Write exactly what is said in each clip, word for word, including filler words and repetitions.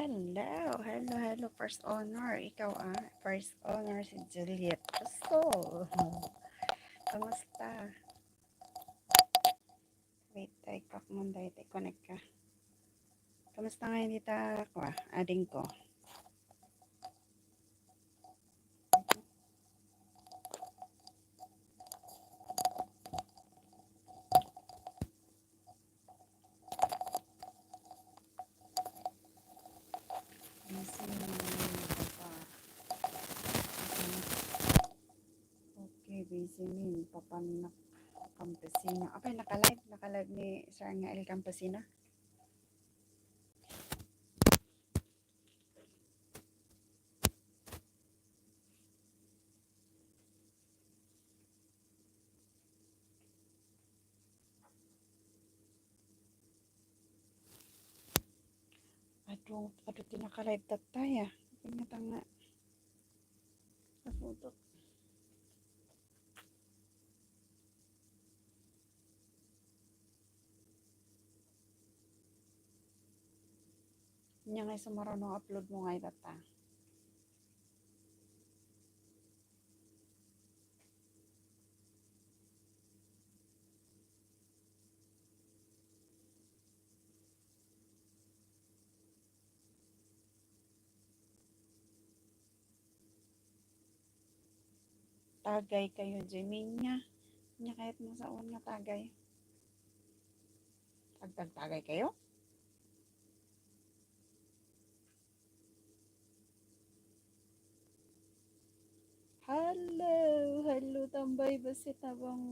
Hello, hello, hello, first honor. Ikaw, ah, first honor si Juliet Pasol. Kamusta? Wait, ay, pak mo, dahil connect ka. Kamusta ngayon dita, kwa, ading ko? Busy man, papa. Okay, busy min, papannak, campesina. Apay, naka-live, naka-live ni Sir nga El Campesina. Adu, adu ti naka-live tattaya. Apay nga tanga. Nasutok. Nya nga isu maruno upload mo nga itatta. Tagay kayo, Jemina. Nya kayat mo sa nga tagay. Agtagtagay kayo? Hello, hello, tambay, basta tabang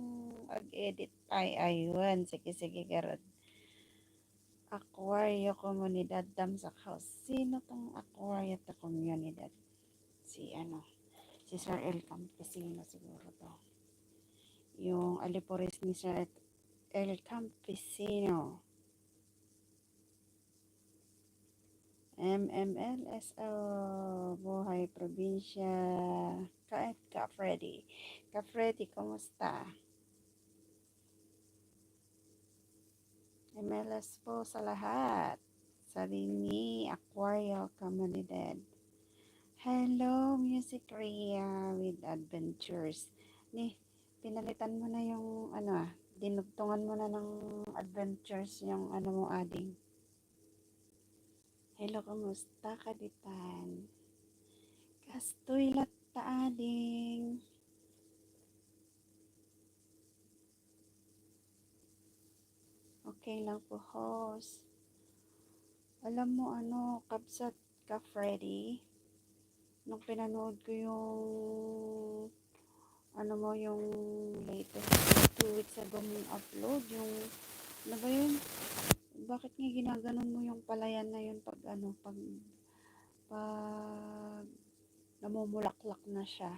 ag-edit. Ay, ayun. Sige, sige, garod. Aquario Comunidad Damsak House. Sino tong Aquario ta Comunidad? Si ano, si Sir El Campesino siguro to. Yung alipores ni Sir El Campesino. M M L S O, buhay probinsya. Ka, Ka Freddy. Ka Freddy, kumusta? M L S po sa lahat. Sabi ni Aquario Comunidad. Hello, Music Ria with Adventures. Ni, pinalitan mo na yung, ano ah, dinugtungan mo na ng Adventures yung ano mo, ading. Hello, kumusta ka ditan? Kastoy latta, ading. Okay lang po, host. Alam mo, ano, kabsat ka, Freddy, nung pinanood ko yung, ano mo, yung latest two weeks ago mong upload, yung, ano ba yun? Bakit nga ginaganon mo yung palayan na yun pag, ano, pag, pag namumulaklak na siya?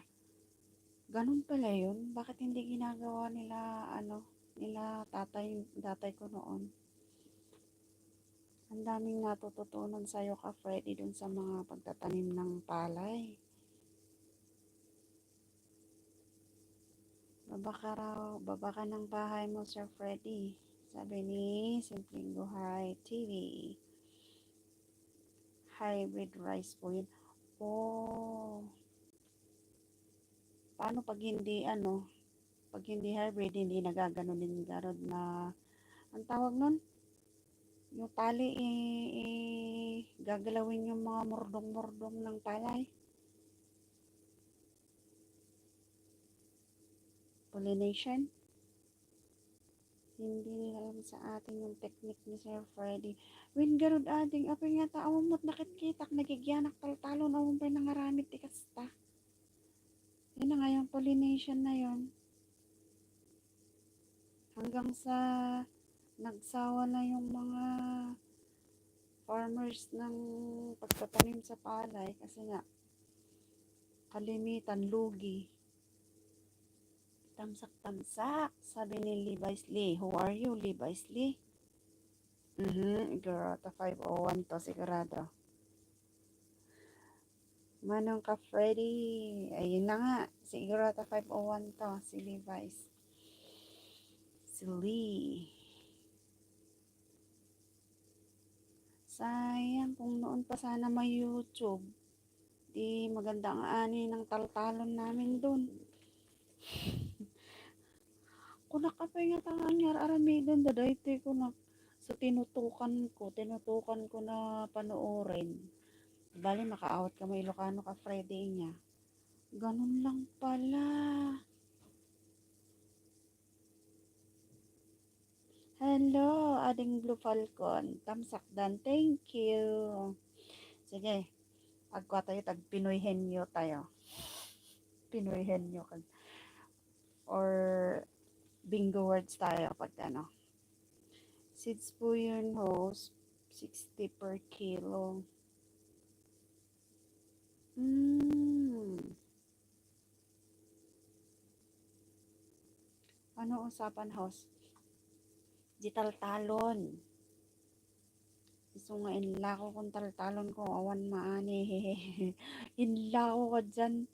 Ganun pala yun. Bakit hindi ginagawa nila, ano, nila tatay, tatay ko noon? Ang daming natututunan sa'yo, Ka Freddy, dun sa mga pagtatanim ng palay. Baba ka raw, baba ka ng bahay mo, Sir Freddy. Sabi ni Simpleng Buhay T V. Hybrid rice po yun. Oh. Paano pag hindi, ano, pag hindi hybrid, hindi nagagano din garod na, ang tawag nun? Yung pali, i-, i-, gagalawin yung mga murdong-murdong ng palay. Pollination. Hindi nila alam sa atin yung technique ni Sir Freddy. Wen garud ading, apay nga ta, awan mo't nakitkitak, nagigyanak taltalon, awan pa'y nangaramid ti kasta. Yun na nga yung pollination na yun. Hanggang sa nagsawa na yung mga farmers ng pagtatanim sa palay kasi nga kalimitan lugi. Tamsak-tamsak, sabi ni Levi's Lee. Who are you, Levi's Lee? Mhm, girl, ta five oh one to, sigurado. Manong Ka Freddy, ayun na nga, sigurado five oh one to, si Levi's. Si Lee. Sayang, kung noon pa sana may YouTube, di maganda nga ani ng taltalon namin dun. Kunak, apay nga tangan nga aramidon, dadaytoy kunak. So, tinutukan ko, tinutukan ko na panoorin. Bali, makaawat ka may Ilocano ka Friday niya. Ganun lang pala. Hello, Ading Blue Falcon. Tamsakdan, thank you. Sige, agkua tayo, tag Pinoy Henyo tayo. Pinoy Henyo kag, or bingo words tayo pag ano. Seeds po yun, host. Sixty per kilo. Mm. Ano usapan, host? Di taltalon. Isu nga inlako kong taltalon ko, awan maani. Inlako ka dyan.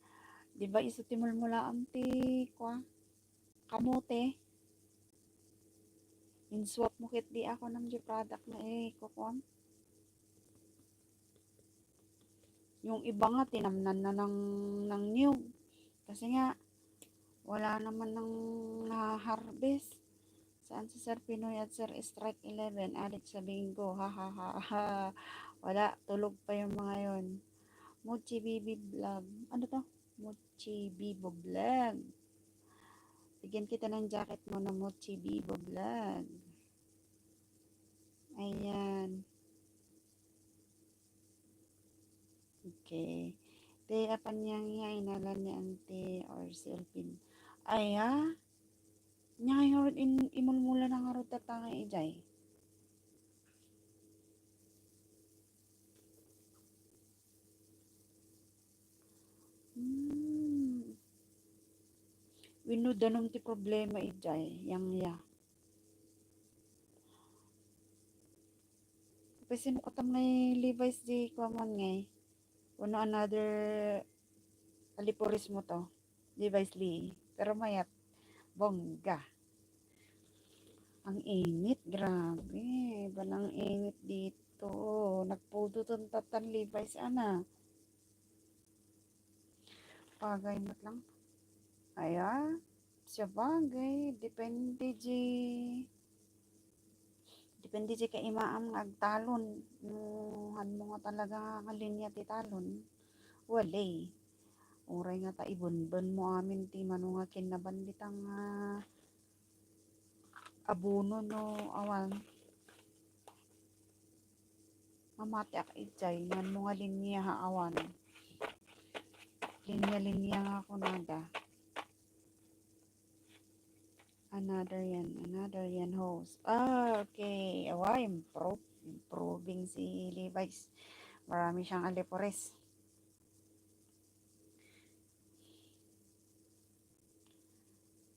Di ba isu ti mulmulaam ti, kwa? Kamote. Insuap mo ket di ako nam di product na ikukuam. Yung iba nga, tinamnan na ng, ng niyog. Kasi nga, wala naman nang naha-harvest. Saan si Sir Pinoy at Sir Strike eleven? Adik sa bingo. Ha, ha, ha, ha. Wala, tulog pa yung mga yon. Mochi Bibi Vlog. Ano to? Mochi Bibo Vlog. Bigyan kita ng jacket mo na Mochi Bibo Vlog. Ayan. Okay. Te, apan niya nga inalan ni Auntie or si Elvin. Ay, ha? Niya nga ngarud in, imulmula na ngarud tatangay ijay. Hmm. Wenno danum ti problema ijay, yang ya. Pwes mo katam ngay Levi's di kuaman ngay. Wenno another alipores mo to. Levi's Lee. Pero mayat. Bongga. Ang init, grabe. Balang init dito. Nagpudo ton tatan Levi's, ana. Bagay met lang. Aya, sabagay, depende di, depende di kaimaam nga agtalon. No, han mo nga talaga nga linya ti talon, wala. Uray nga ta ibunbon mo amin ti mano nga kinnaban dita nga abono no awan. Mamatiak ijay, ngan mo nga linya ha awan. Linya-linya nga kunada. Another yan, another yan, host. Ah, okay. Awa, improve. Improving si Levi's. Marami siyang alipores.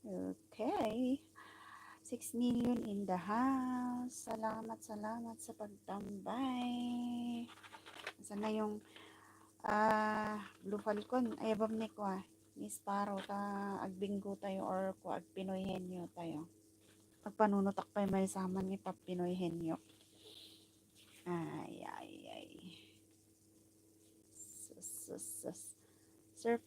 Okay. Six million in the house. Salamat, salamat sa pagtambay. Sana yung, ah, Blue Falcon. Ay, abam ni kwa. Ni Sparrow, ta agbinggo tayo or kwa, agpinoy henyo tayo. Agpanunutak pay may saman ni Pap Pinoy henyo. Ay, ay, ay. Sus, sus, sus. Sir,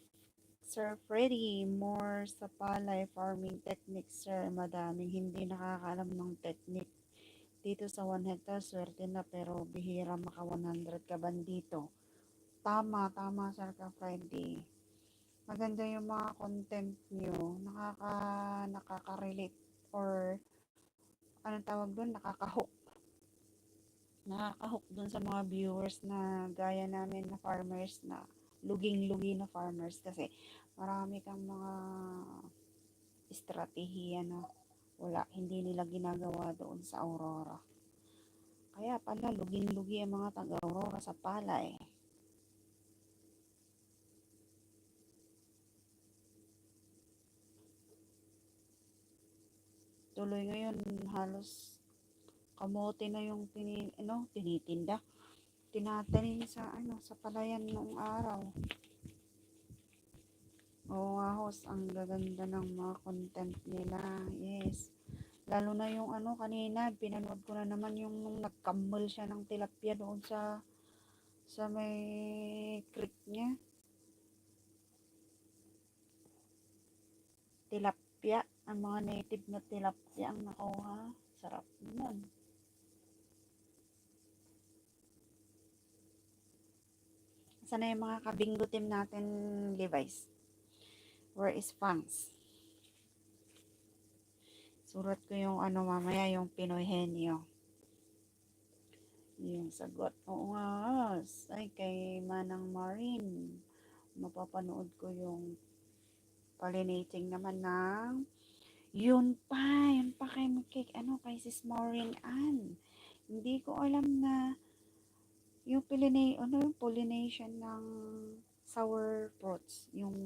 Sir Freddy, more sa palay farming technique, sir. Madaming hindi nakakaalam ng technique. Dito sa one hectare, swerte na, pero bihira maka one hundred ka bandito. Tama, tama, Sir ka Freddy. Maganda yung mga content nyo. Nakaka-, nakaka-relate or anong tawag dun, nakaka-hook. Nakaka-hook dun sa mga viewers na gaya namin na farmers, na luging-lugi na farmers, kasi marami kang mga estratehiya na wala, hindi nila ginagawa doon sa Aurora. Kaya pala, luging-lugi ang mga taga-Aurora sa palay. Tuloy ngayon, halos kamote na yung tini-, ano, tinitinda. Tinatanim sa, ano, sa palayan noong araw. Oo nga, host, ang gaganda ng mga content nila. Yes. Lalo na yung ano, kanina, pinanood ko na naman yung nung nagkammel siya ng tilapia doon sa, sa may creek niya. Tilapia, ang mga native na tilapia ang nakuha. Sarap naman. Sana yung mga kabingo team natin, Levi's? Where is Fangs? Surat ko yung ano mamaya, yung Pinoy Henyo. Yung sagot, oo nga, ay kay Manang Marin. Mapapanood ko yung pollinating naman ng, yun pa, yun pa kay, kay, ano, kay Sis Maureen Ann. Hindi ko alam na yung pollina-, ano, yung pollination ng sour fruits, yung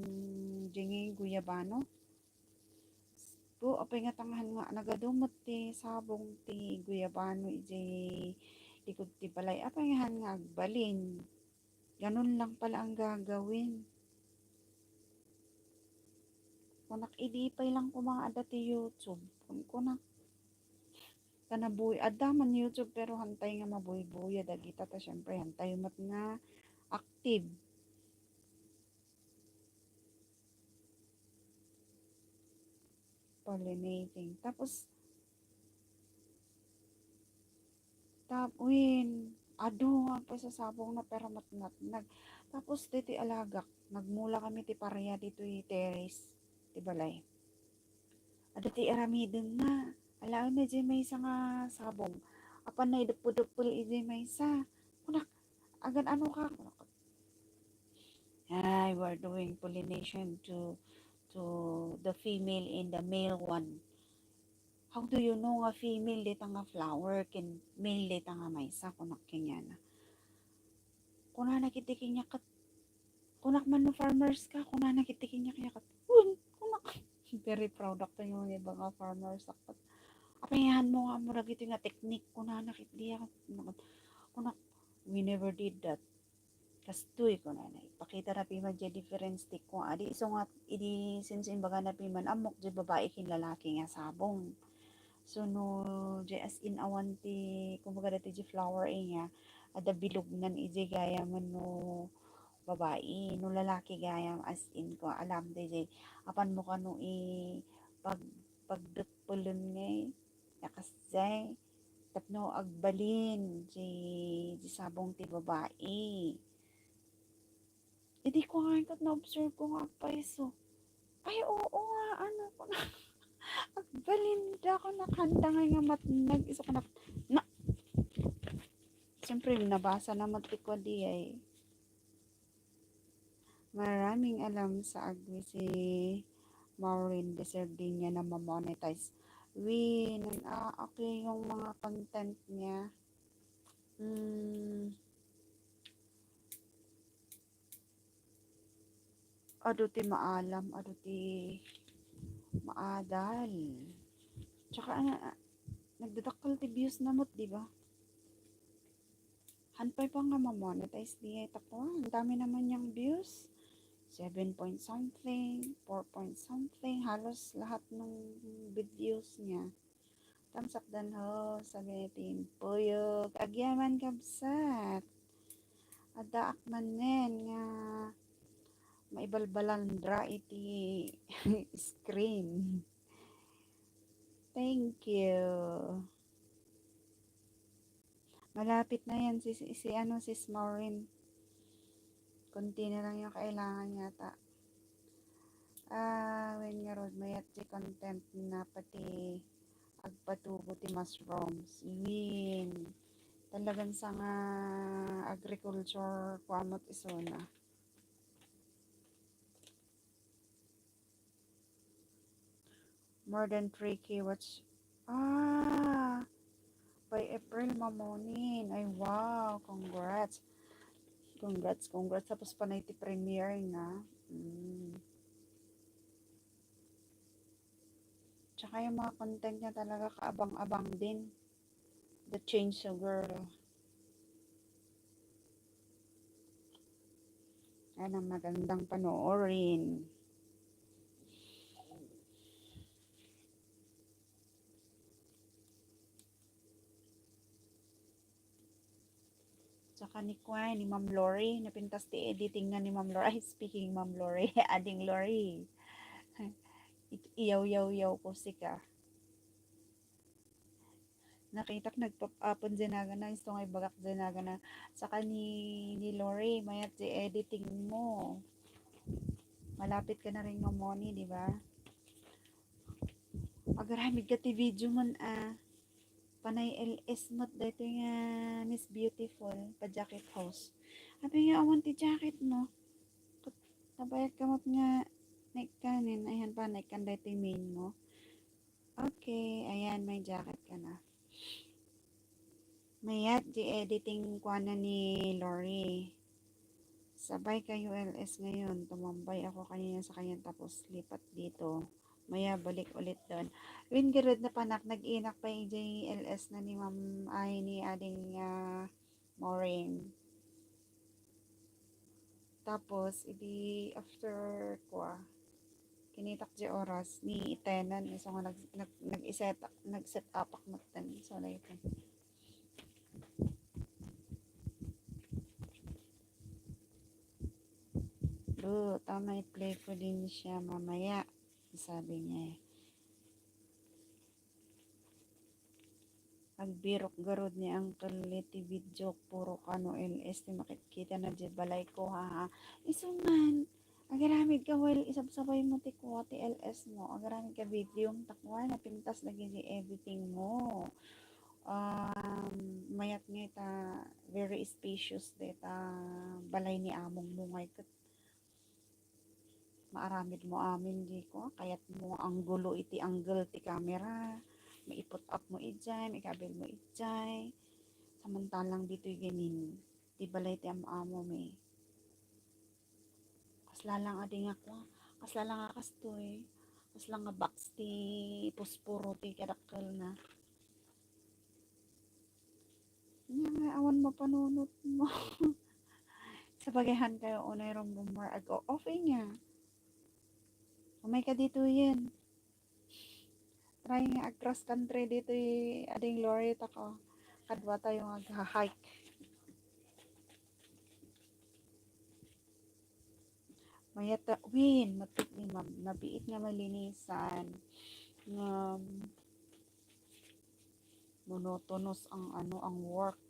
jinging guyabano. Po, apay nga tangahan nga nagadumot ti sabong ti guyabano iti likod ti balay. Apay nga han nga agbalin. Ganun lang pala ang gagawin. Kunak, idi pay lang kuma adda ti YouTube. Kun-, kunak, ta nabuy-, adda man YouTube, pero hantay nga mabuybuya dagita ta, syempre, hantay met nga active. Pollinating. Tapos, tap-, win, adu nga pa sa sabong na pero matnatnag. Tapos, diti alagak, nagmula kami ti paria ditoy terrace, ti balay. Ada ti aramiden na. Alaen na di maysa nga sabong. Apan na iduppo-duppol idi maysa. Kunak, agan ano ka? Kunak, "Ay, we're doing pollination to, to the female and the male one." "How do you know nga female dita nga flower ken male dita nga maysa?" kunak kenkuana. Kunana ketdi kenkuana ket, kunak, "Man no farmers ka?" kunana ketdi kenkuana ket, "Wen," kunak. Very proud ako nga iba nga farmers ako. "Apay nga han mo nga ammo dagiti nga teknik?" kunana ketdi. Kunak, "We never did that." Kastoy, kunana, ipakita na piman diay difference ti kua. Adi isu nga, idi since imbaga na piman, ammok diay babai ken lalaki nga sabong. So, no, diay as in awan ti, kumbaga, dati diay flower, eh, nga, adda bilugnan idiay gayam no babai, no lalaki gayam, as in, kua, alam diay, apan mo kano i pag-, pagdepelen ngay, Kasdiay, tapno agbalin ti, ti sabong ti babai. Idi kunana ket na-observe ko nga agpaiso. Ay, oo nga, ano, kunak, agbalin da, kunak, handa ngay nga matnag, isu kunak, na, siyempre, nabasa na met ti kua diay. Maraming alam sa agwi si Maureen, deserve din niya na ma-monetize. Win, ah, okay yung mga content niya. Hmm. Adu ti maalam, adu ti maadal. Tsaka, ah, nagdadakkel ti views na met, di ba? Han pay pa nga ma-monetize diay ta kua. Ang dami naman niyang views. Seven point something, four point something. Halos lahat ng videos niya. Tamsakdan ho, sabi ni Timpuyog. Agyaman kabsat. Addaak manen nga maibalbalandra iti screen. Thank you. Malapit na yan si, si, si ano, Sis Maureen. Konti na lang yung kailangan yata. Ah, wen ngarud, mayat ti content na pati agpatubo ti mushrooms. Win. Talagan sa nga agriculture, kua met isuna. More than three K watch. Ah, by April, mamonin. Ay, wow. Congrats. Congrats, congrats. Tapos panay ti premiere nga. Mm. Tsaka yung mga content niya talaga kaabang-abang din. The Chainsaw Girl. Yan ang magandang panoorin. Kani kua ni Ma'am Lori, napintas ti editing nga ni Ma'am Lori. Ay, speaking Ma'am Lori, Ading Lori. It-, iyaw-yaw-yaw ko sika. Nakitak nagpop-upon dyan agana, isto nga ibagak dyan agana. Saka ni, ni Lori, mayat di editing mo. Malapit ka na rin mamoni, di ba? Agaramid ka ti video man, ah. Panay L S met daytoy nga Miss Beautiful, pa jacket house. Abi nga awan ti jacket mo. Ket nabayag ka met nga naikkanen, ayan pa, naikkan daytoy main mo. Okay, ayan, may jacket ka na. Mayat di editing kuana ni Lori. Sabay kayo L S ngayon. Tumambay ako kanina sa kanya tapos lipat dito. Maya balik ulit doon. Win garud na panak, nag-inak pa ijay L S na ni Ma'am, ay, ni Ading, ah, Maureen. Tapos, idi after kua, kinitak di oras, ni itenan, iso nga nag-, nag-, nag-iset, nag-set up ak magtan. So, like, "Lo, tama, i-play ko din siya mamaya," sabi niya. Agbirok garud ni Uncle Leti video, puro kano L S ti makikita na di balay ko, ha, ha. Isu man, agaramid ka, well, isabsabay mo ti kuwa ti L S mo. Agaramid ka video, takwa, napintas lagi di editing mo. Um, mayat nga ita, very spacious dita balay ni among mo ngay ket maaramid mo amin di ko, kayat mo anggulo iti angle ti camera, maiput up mo ijay, maikabil mo ijay. Samantalang ditoy gamin, ti balay ti am-amo mi. Kasla lang adi nga kua, kasla lang nga kastoy, kasla nga box ti puspuro ti kadakkel na. Nya nga awan mapanunot mo. Sabagay, han kayo unay rumrumor ag-o-off, eh, nga. Umay ka ditoyen. Try nga ag-cross country ditoy, Ading Lori, ta ko. Kadua tayo nga ag-hike. Mayat ta, win, matik ni ma-, mabiit nga malinisan. Nga monotonous ang ano, ang work.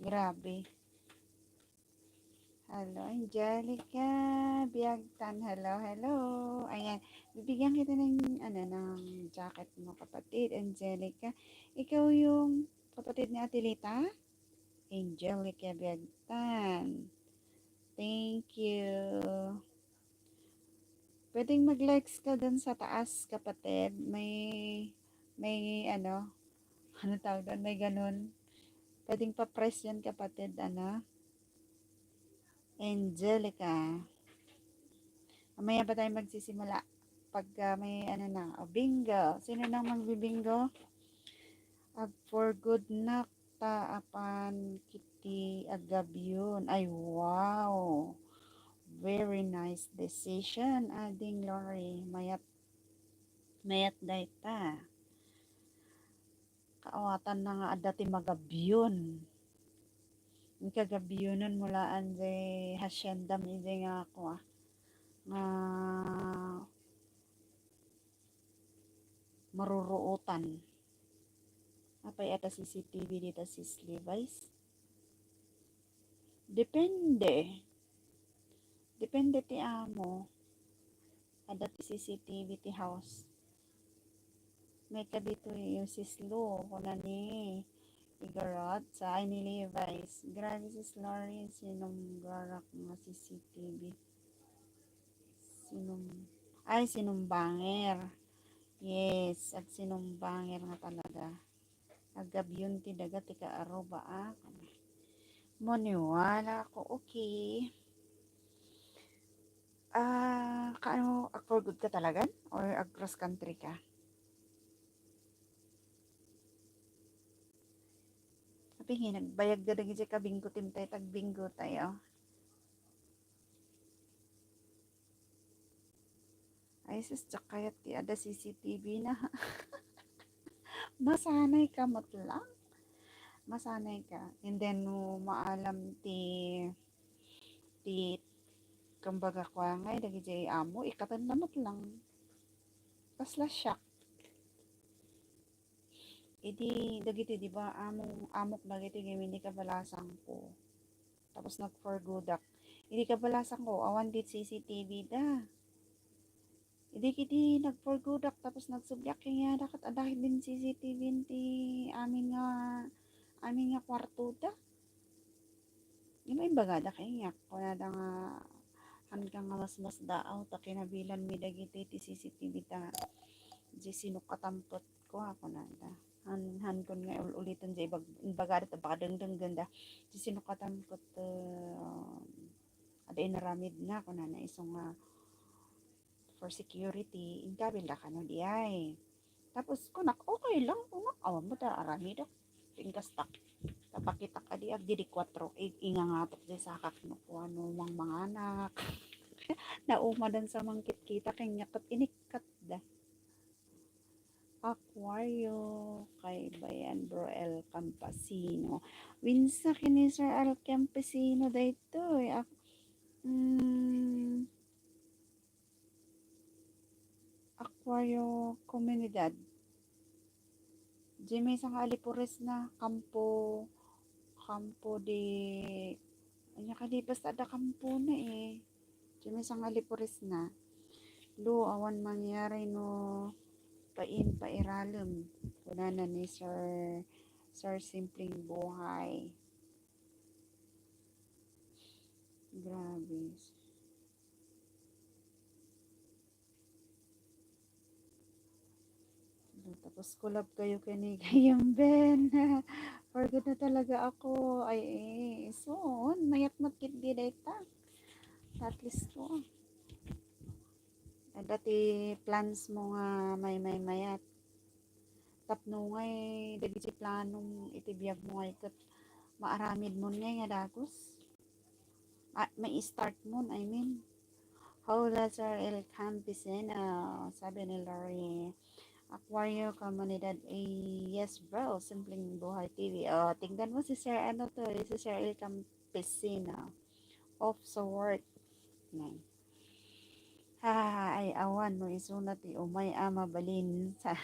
Grabe. Hello, Angelica Biagtan. Hello, hello. Ayan, bibigyan kita ng, ano, ng jacket mo, kapatid. Angelica, ikaw yung kapatid ni Ate Lita? Angelica Biagtan. Thank you. Pwedeng mag-likes ka dun sa taas, kapatid. May, may, ano, ano tawag doon? May ganun. Pwedeng pa-press yan, kapatid, ano? Angelica. Mamaya pa tayo magsisimula? Pagka may, ano na, o, bingo. Sino nang magbibingo? Ag for good nak ta apan kiti agabyon. Ay, wow! Very nice decision, Ading Lori. Mayat, mayat dayta. Kaawatan na nga adda ti magabyon. Ang kagabyonan mulaan jay hacienda mi jay nga ako, ah, nga maruruotan. Apay, adda C C T V dita, sis Levi's? Depende. Depende ti amo. Adda ti C C T V ti house. May kabitoy yung sis Lu, kuna ni Igorot, sa ay ni Levi's. Grabe, sis Lori, sinumbarak nga C C T V. Sinum-, ay, sinumbanger. Yes, agsinumbanger nga talaga. Agabyon ti daga ti kaaruba, ah. Maniwala ako, okay. Ah, kaano, ag-for good ka talagan? Or ag-cross country ka? Apay nga, nagbayag ka dagiti kabinggo, timtay tagbinggo tayo. Ay, sus, diak kayat ti adda C C T V na. Masanay ka met lang. masanay ka. And then, no maalam ti, ti, kumbaga, kua ngay, dagiti amo, ikkatenna met lang. Kasla shock. Idi dagiti, di ba, among, amok dagiti gamin di kabalasangko. Tapos nag-for good ak. Idi kabalasangko, awan dit C C T V da. Idi kiti nag-for good ak, tapos nagsubli ak kaniada ket adda ketdin C C T V ti amin nga, amin nga kuarto da. Di ba imbagada kaniak, kunada nga, "Haanka nga masmasdaaw ta kinabilanmi dagiti ti C C T V ta di sinukatam ket," kua, kunada. Han-, haankon nga ul-ulitan di ibag-, imbagada ta baka dengdenggen da. "Di sinukatam ket, eh, adda inaramidna," kunana, isu nga for security, inkabilda kano diay. Tapos kunak, "Okay lang," kunak, "Awan met aramidek." Ingkastak. Tapakitak adi, agdidi kuatro, i-, ingangatok di sakak no kuano, mangmanganak. Naumadan sa mangkitkita, kaniak ket inikkatda. Aquario, kaybayan, Bro El Campesino. Winsa ken ni Sir El Campesino daytoy. Ak-, mm, Aquario Comunidad. Diay maysa nga alipuresna, kampo, kampo di, ania kadi, basta adda kampona eh. Diay maysa nga alipuresna. Lo, awan mangyari no pain, pairalem. Kunana ni Sir, Sir Simpleng Buhay. Grabe. Tapos collab kayo kani Gayam Ben. For good na talaga ako. Ay, eh, soon. Mayat met ketdi dayta. At least ko. Adda ti plans mo nga may, may mayat. Tapno ngay dagiti planom iti biag mo ngay ket maaramid mo ngay nga dagus. Ah, mai-start mo, I mean. Hola, Sir El Campesino, sabi ni Lori. Aquario Comunidad, eh, yes, bro, Simpleng Buhay T V. Oh, tingnan mo si Sir, ano to, eh, si Sir El Campesino. Off sa work. Nay. Ha, ay, awan no isuna ti umay a mabalin. Sa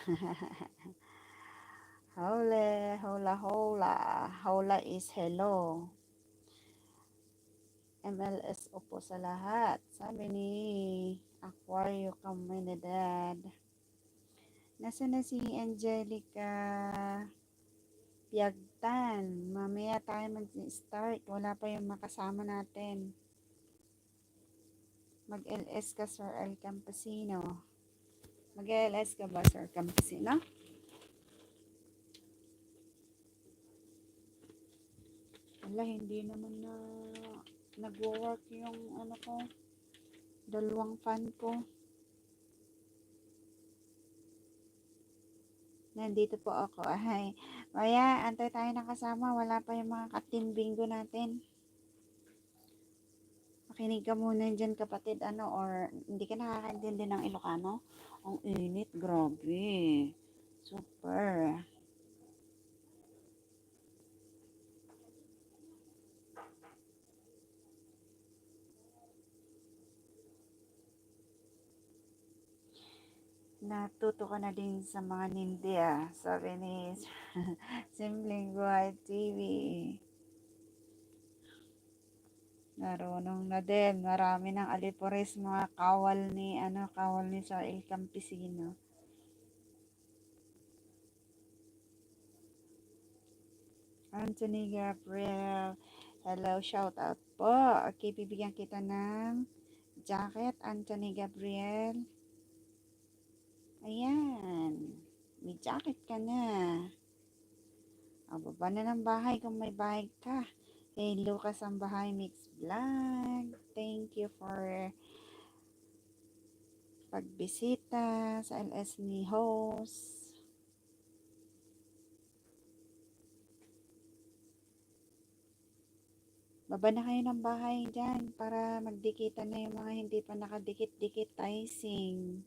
hola, hola, hola. Hola is hello. M L S, upo sa lahat, sabi ni Aquario Comunidad. Nasaan na si Angelica Piagtan? Mamaya tayo mag-start. Wala pa yung makasama natin. Mag-L S ka, Sir El Campesino. Mag-L S ka ba, Sir Campesino? Wala, hindi naman na nagwo-work yung ano ko, dalawang fan ko. Nandito po ako. Ay, maya, antay tayo ng kasama. Wala pa yung mga ka-team bingo natin. Makinig ka muna dyan, kapatid, ano, or hindi ka nakakaintindi ng Ilocano? Ang init, grabe. Super. Natuto ka na din sa mga nindia, sabi ni Simpleng Buhay T V. Narunong na din. Marami ng alipores, mga kawal ni, ano, kawal ni Sir El Campesino. Anthony Gabriel. Hello, shout out po. Okay, bibigyan kita ng jacket, Anthony Gabriel. Ayan. May jacket ka na. O, baba na ng bahay kung may bahay ka. Hey, Lucas ang bahay, Mix Vlog. Thank you for pagbisita sa L S ni host. Baba na kayo ng bahay dyan para magdikitan na yung mga hindi pa nakadikit-dikit, icing.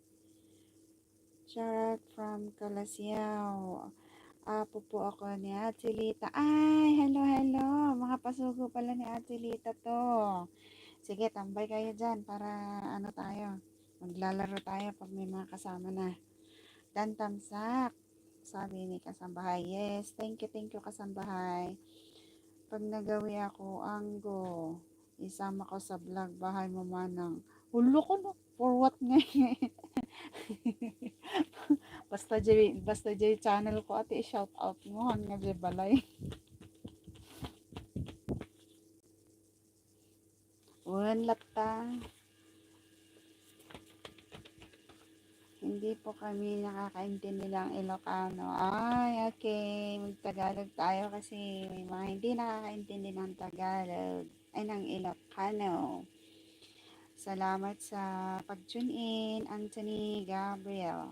Charot from Calasiao. Apo po ako ni Ate Lita. Ay, hello, hello. Mga pasugo pala ni Ate Lita to. Sige, tambay kayo dyan para ano tayo. Maglalaro tayo pag may mga kasama na. Dan tamsak. Sabi ni Kasambahay. Yes, thank you, thank you, Kasambahay. Pag nagawi ako, anggo, isama ko sa vlog, bahay mo manang. Ulo ko, no? For what nga? Basta jay, basta jay channel ko, ati, i-shout out mo, han nga jay balay. Wen latta. Hindi po kami nakakaintindi ng Ilocano. Ay, okay. Magtagalog tayo kasi may mga hindi nakakaintindi ng Tagalog. Ay, ng Ilocano. Salamat sa pag-tune in, Anthony Gabriel.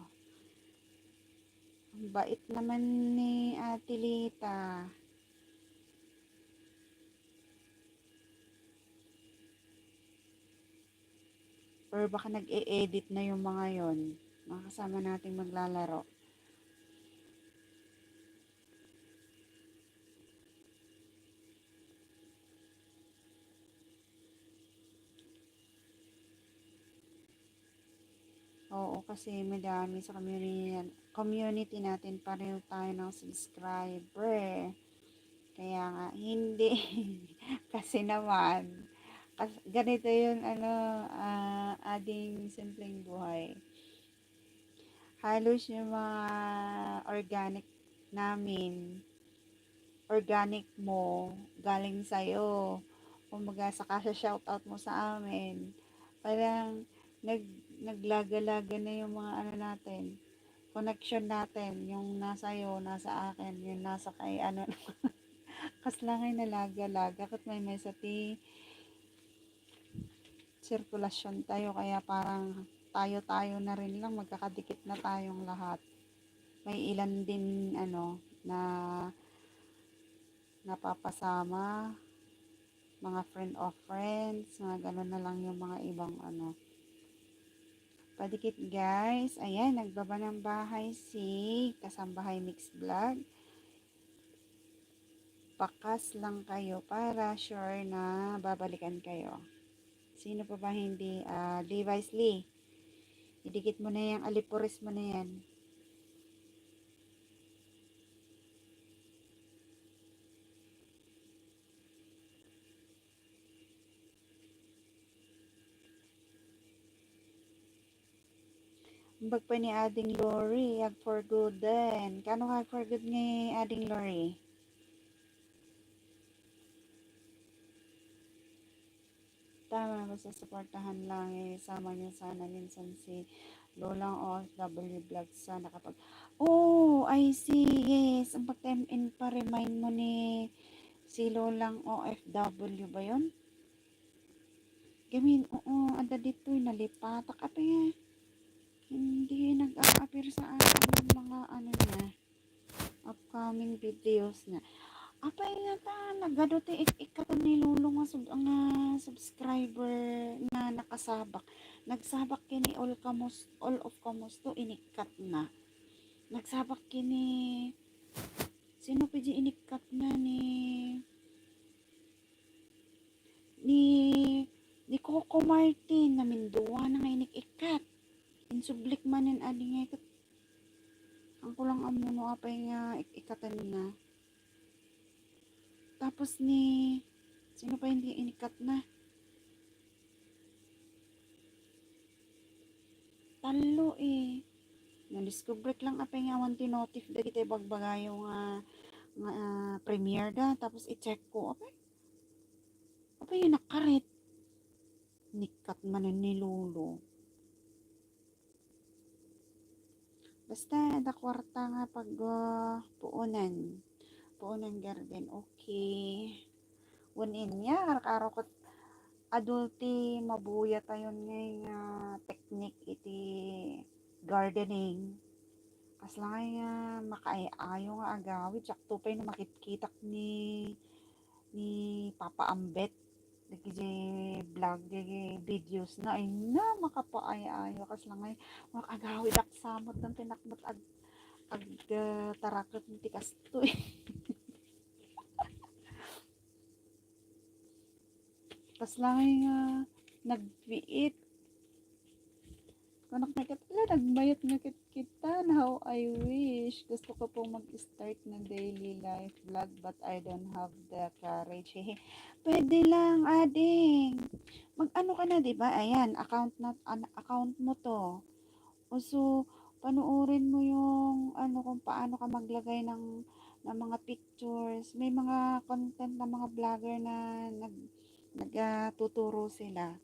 Ang bait naman ni Ate Lita. Or baka nag-e-edit na yung mga yon. Mga kasama nating maglalaro. Oo, kasi madami sa community, community natin, pareho tayo ng subscriber. Kaya nga, hindi. Kasi naman, kas-, ganito yun, ano, ah, ading simpleng buhay. Halos yung mga organic namin, organic mo, galing sa'yo. Kumbaga, saka sa shoutout mo sa amin, parang nag-, naglaga-laga na yung mga ano natin, connection natin, yung nasa iyo, nasa akin, yung nasa kay ano. Kasla nga nalaga-laga, ket maymaysa ti sirkulasyon tayo, kaya parang tayo-tayo na rin lang, magkakadikit na tayong lahat. May ilan din, ano, na napapasama, mga friend of friends, mga gano'n na lang yung mga ibang, ano, padikit, guys. Ayan, nagbaba ng bahay si Kasambahay Mix Vlog. Bakas lang kayo para sure na babalikan kayo. Sino pa ba hindi? Ah, Levi's Lee. Idikit mo na yan, alipores mo na yan. Imbag pa ni Ading Lori, ag for good din. Kano ka ag for good nga Ading Lori? Tama, basta suportahan lang eh. Sama niyo sana minsan si Lolang O F W Vlog sana kapag, oh, I see, yes. Ang pagka-M N pa, remind mo ni si Lolang O F W ba yun? Gamin, oo, ada ditoy, nalipatak. Apay nga, hindi nag-a-appear sa akin yung mga ano niya, upcoming videos niya. Apay nga ta, nagado ti ik-, ikatan ni Lolo nga sub-, nga subscriber nga nakasabak. Nagsabak kini all kamos-, all of Kamusto, inikkat na. Nagsabak kini, sino pa di inikkat na ni, ni, ni Coco Martin, namindua na nga inik-ikkat. Insublik manen adi nga ikat. Ang kulang amuno apay nga ik-, ikatan na. Tapos ni, sino pa hindi inikat na? Tallo eh. Nadiscover lang apay nga awan ti notif dagiti bagbagayo nga, nga, ah, premiere da. Tapos i-check ko, apay, apay yung nakarit. Nikkat manen ni Lolo. Basta, da kwarta nga pag, ah, puonan. Puonan garden. Okay. Wen inya, arkaro ket adulti mabuya tayon ngay nga teknik iti gardening. Kasla ngay nga makaay-ayo nga agawid, siak to pay no makitkitak ni, ni Papa Ambet. Dagiti vlog, dagiti videos na, ay na, makapaay-ayo, kasla ngay, makaagawidak samot, nang tinakbet ag-, agtaraken ti kastoy. Kas langay nga nagbiit. Kunak na ket, ala, nagmayat nga ket kita. How I wish. Gusto ko pong mag-start na daily life vlog, but I don't have the courage. Hehe. Pwede lang, ading. Mag-ano ka na, di ba? Ayan, account na, an-, account mo to. O so, panuorin mo yung ano, kung paano ka maglagay ng, ng mga pictures. May mga content na mga vlogger na nag-, nagtuturo sila.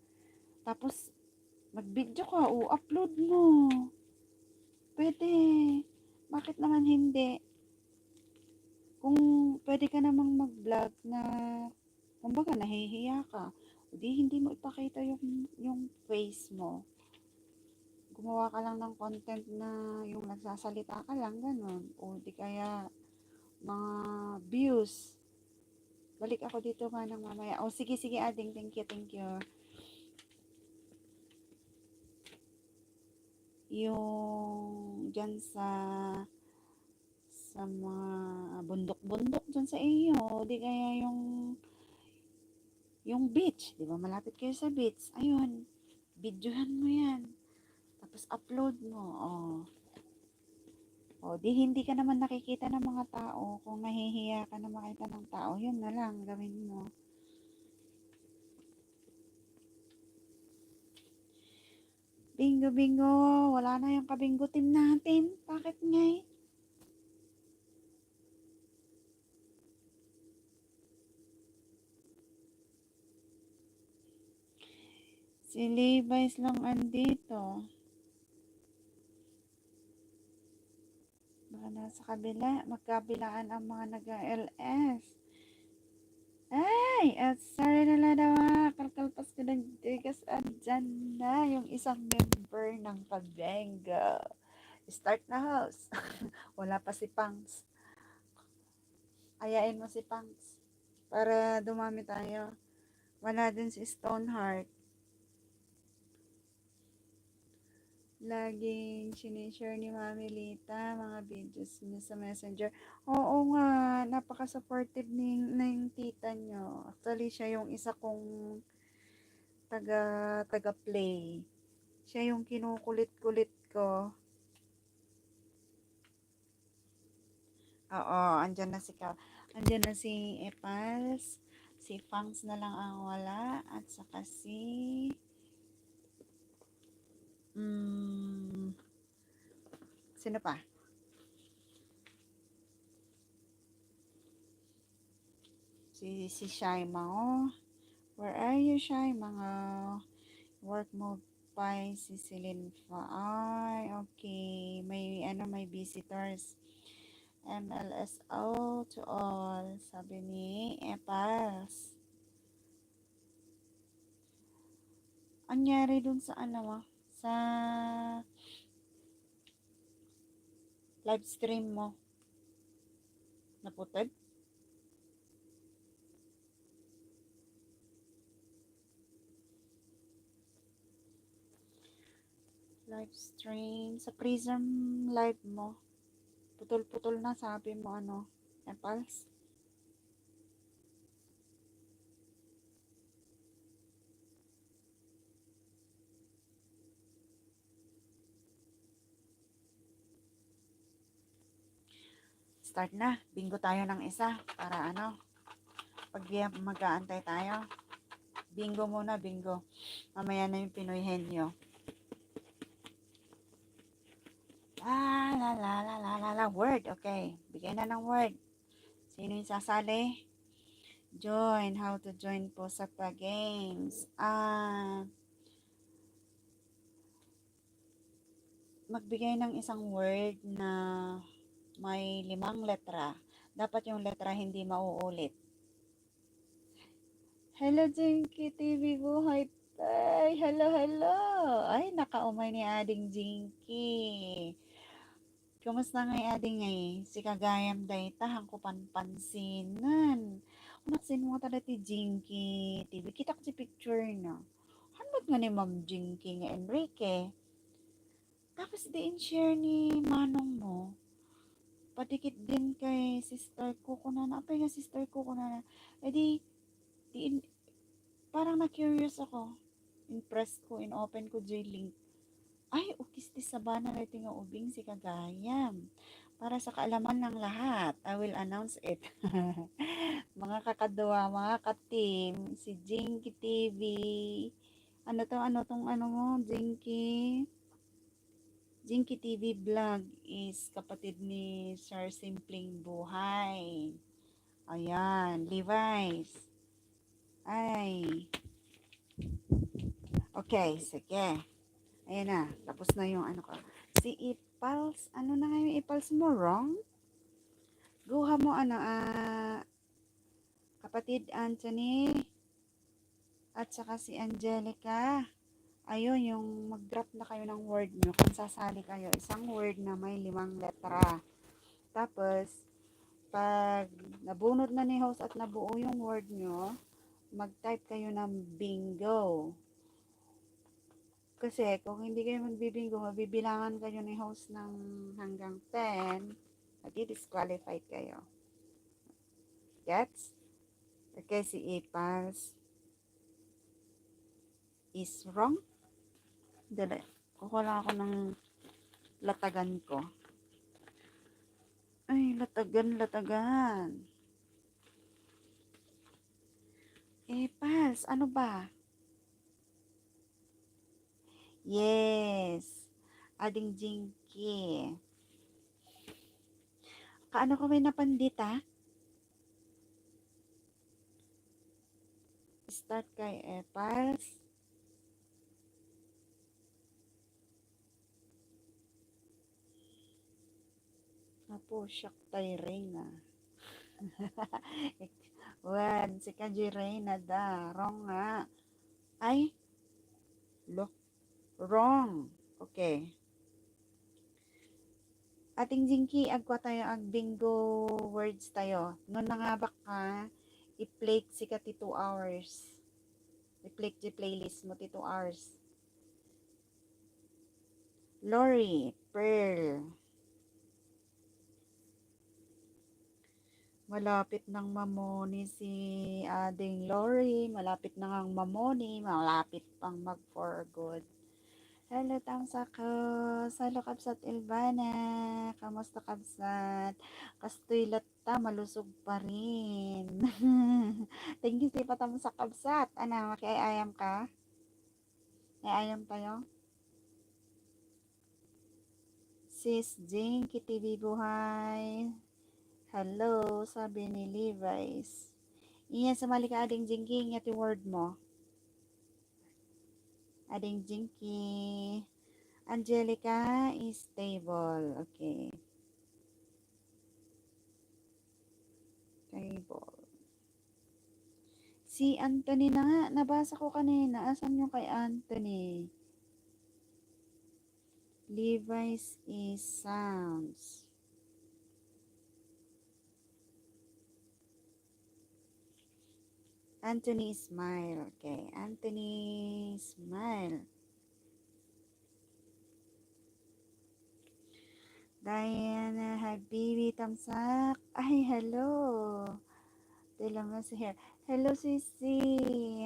Tapos, mag-video ka o upload mo. Pwede. Bakit naman hindi? Kung pwede ka namang mag-vlog na, kumbaga, nahihiya ka, o di hindi mo ipakita yung, yung face mo. Gumawa ka lang ng content na yung nagsasalita ka lang, ganun. O di kaya, mga views. Balik ako dito, manang, mamaya. O, sige, sige, ading. Thank you, thank you. Yung dyan sa, sa mga bundok-bundok dyan sa iyo, o di kaya yung, yung beach, di ba? Malapit kayo sa beach. Ayun, videohan mo yan. Tapos upload mo, o. O, di hindi ka naman nakikita ng mga tao. Kung nahihiya ka na makita ng tao, yun na lang gawin mo. Bingo, bingo. Wala na yung kabingo team natin. Bakit ngay? Si Levi's lang andito. Baka nasa kabila, magkabilaan ang mga nag-L S. Ay, at sorry na lang daw, ah. Kalkalpas ko ng tigas. Andyan na yung isang member ng Kabenga. Start na, host. Wala pa si Pangs. Ayain mo si Pangs para dumami tayo. Wala din si Stoneheart. Laging sinishare ni Mami Lita mga videos niya sa Messenger. Oo nga, napaka-supportive ni, ng tita niyo. Actually, siya yung isa kong taga, taga-play. Siya yung kinukulit-kulit ko. Oo, andyan na si Ka-, andyan na si Epals. Si Fangs na lang ang wala. At saka si, mm, sino pa? Si, si Shy Mango. Where are you, Shy Mango? Work mode by si Celine Fa-, ay, okay. May, ano, may visitors. M L S O to all, sabi ni Epals. Anyari dun sa, ano, ah, sa live stream mo? Naputol? Live stream. Sa Prism live mo. Putol-putol na, sabi mo, ano, Epals? Start na. Bingo tayo ng isa para ano, pag mag-aantay tayo. Bingo muna, bingo. Mamaya na yung Pinoy Henyo. La, la, la, la, la, la, la. Word. Okay. Bigay na ng word. Sino yung sasali? Join. How to join po sa pa games? Ah, magbigay ng isang word na may limang letra. Dapat yung letra hindi mauulit. Hello, Jinky T V Buhay Tay. Hello, hello. Ay, nakaumay ni Ading Jinky. Kumusta ngay, Ading, ngay? Si kagayam dayta, han ko panpansinan. Unaksin mo ta dati Jinky T V. Kitak ti picture na. Han met nga ni Ma'am Jinky nga Enrique? Tapos diin share ni manong mo. padikit din kay sister ko, kunana. Apay nga sister ko, kunana. Eh di, di in-, parang na-curious ako. In-press ko, in-open ko jay link. Ay, ukis ti sabana daytoy nga ubing, sika gayam. Para sa kaalaman ng lahat, I will announce it. Mga kakadwa, mga ka-team, si Jinky T V. Ano to? Ano tong ano mo, Jinky? Jinky T V Vlog is kapatid ni Sir Simpleng Buhay. Ayan, Levi's. Ay. Okay, sige. Ayan na, tapos na yung ano ko. Si Ipals, ano na nga yung Ipals mo? Wrong? Guha mo, ano, ah, kapatid Anthony, at saka si Angelica. Ayun, yung mag-drop na kayo ng word nyo. Kung sasali kayo, isang word na may limang letra. Tapos, pag nabunot na ni host at nabuo yung word nyo, mag-type kayo ng bingo. Kasi kung hindi kayo magbibingo, mabibilangan kayo ni host ng hanggang ten, madi-disqualified kayo. Gets? Okay, si Ipals is wrong. Dali. Kukuha lang ako ng latagan ko. Ay, latagan, latagan. Ipals, ano ba? Yes. Ading Jinky. Kaano ko may napandita? Start kay Epals. Apo, siak tay Reyna. Wan, sika jay Reyna da. Wrong nga. Ay, lo. Wrong. Okay. Ading Jinky, agkua tayo ag bingo words tayo. No nangabak ka, i-play sika ti two hours. I-play ti playlist mo ti two hours. Lori, Pearl. Malapit nang mamoni si Ading Lori, malapit na ngang mamoni, malapit pang mag for good. Hello, Tamsakos. Hello, Kabsat Ilvana. Kamusta, Kabsat? Kastoy latta, malusog pa rin. Thank you, si Patamsak, Kabsat. Ana, makiayam ka? Ay, ayam tayo. Sis Jinky T V Buhay. Hello, sabi ni Levi's. Iya, sumali ka, Ading Jinky, nga ti word mo. Ading Jinky. Angelica is table. Okay. Table. Si Anthony na nga, nabasa ko kanina. Asan yung kay Anthony? Levi's is sounds. Anthony smile. Okay, Anthony smile. Diana Habibi, tamsak. Ay, hello. Tila mo si Her. Hello, sisi.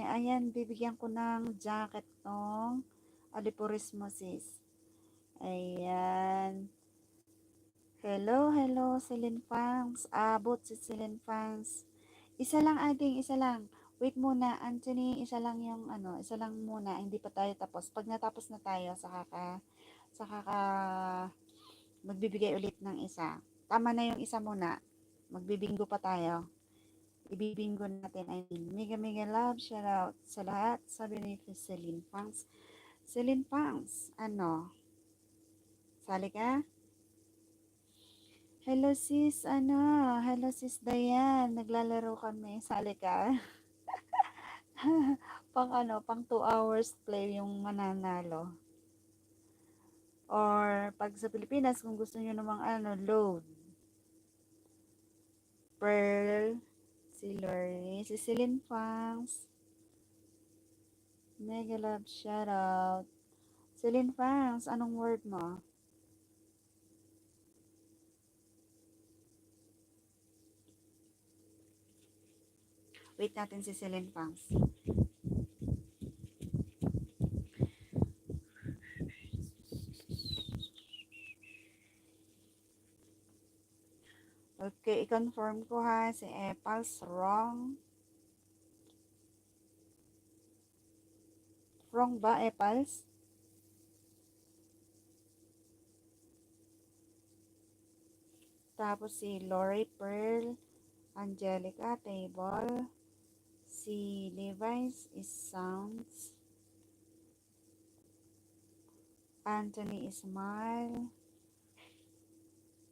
Ayan, bibigyan ko ng jacket tong alipuris mo, sis. Ayan. Hello, hello, Celine Fangs. Abot si Celine Fangs. Isa lang, ading, isa lang. Wait muna, Anthony, isa lang yung ano, isa lang muna, hindi pa tayo tapos. Pag natapos na tayo, saka ka, saka ka magbibigay ulit ng isa. Tama na yung isa muna. Magbibingo pa tayo. Ibibingo natin, I mean. Mega, mega love, shout out sa lahat, sabi ni Celine Fangs. Celine Fangs, ano? Sali ka? Hello, sis, ano? Hello, sis Diane. Naglalaro kami. Sali ka? Pang ano, pang two hours play yung mananalo. Or pag sa Pilipinas, kung gusto nyo namang ano, load. Pearl, si Lori, si Celine Fangs. Mega love shout out. Celine Fangs, anong word mo? Wait natin si Celine Pangs. Okay, i-confirm ko ha, si Epals wrong. Wrong ba, Epals? Tapos si Lori Pearl, Angelica, table. Si Levi's is sounds. Anthony, smile.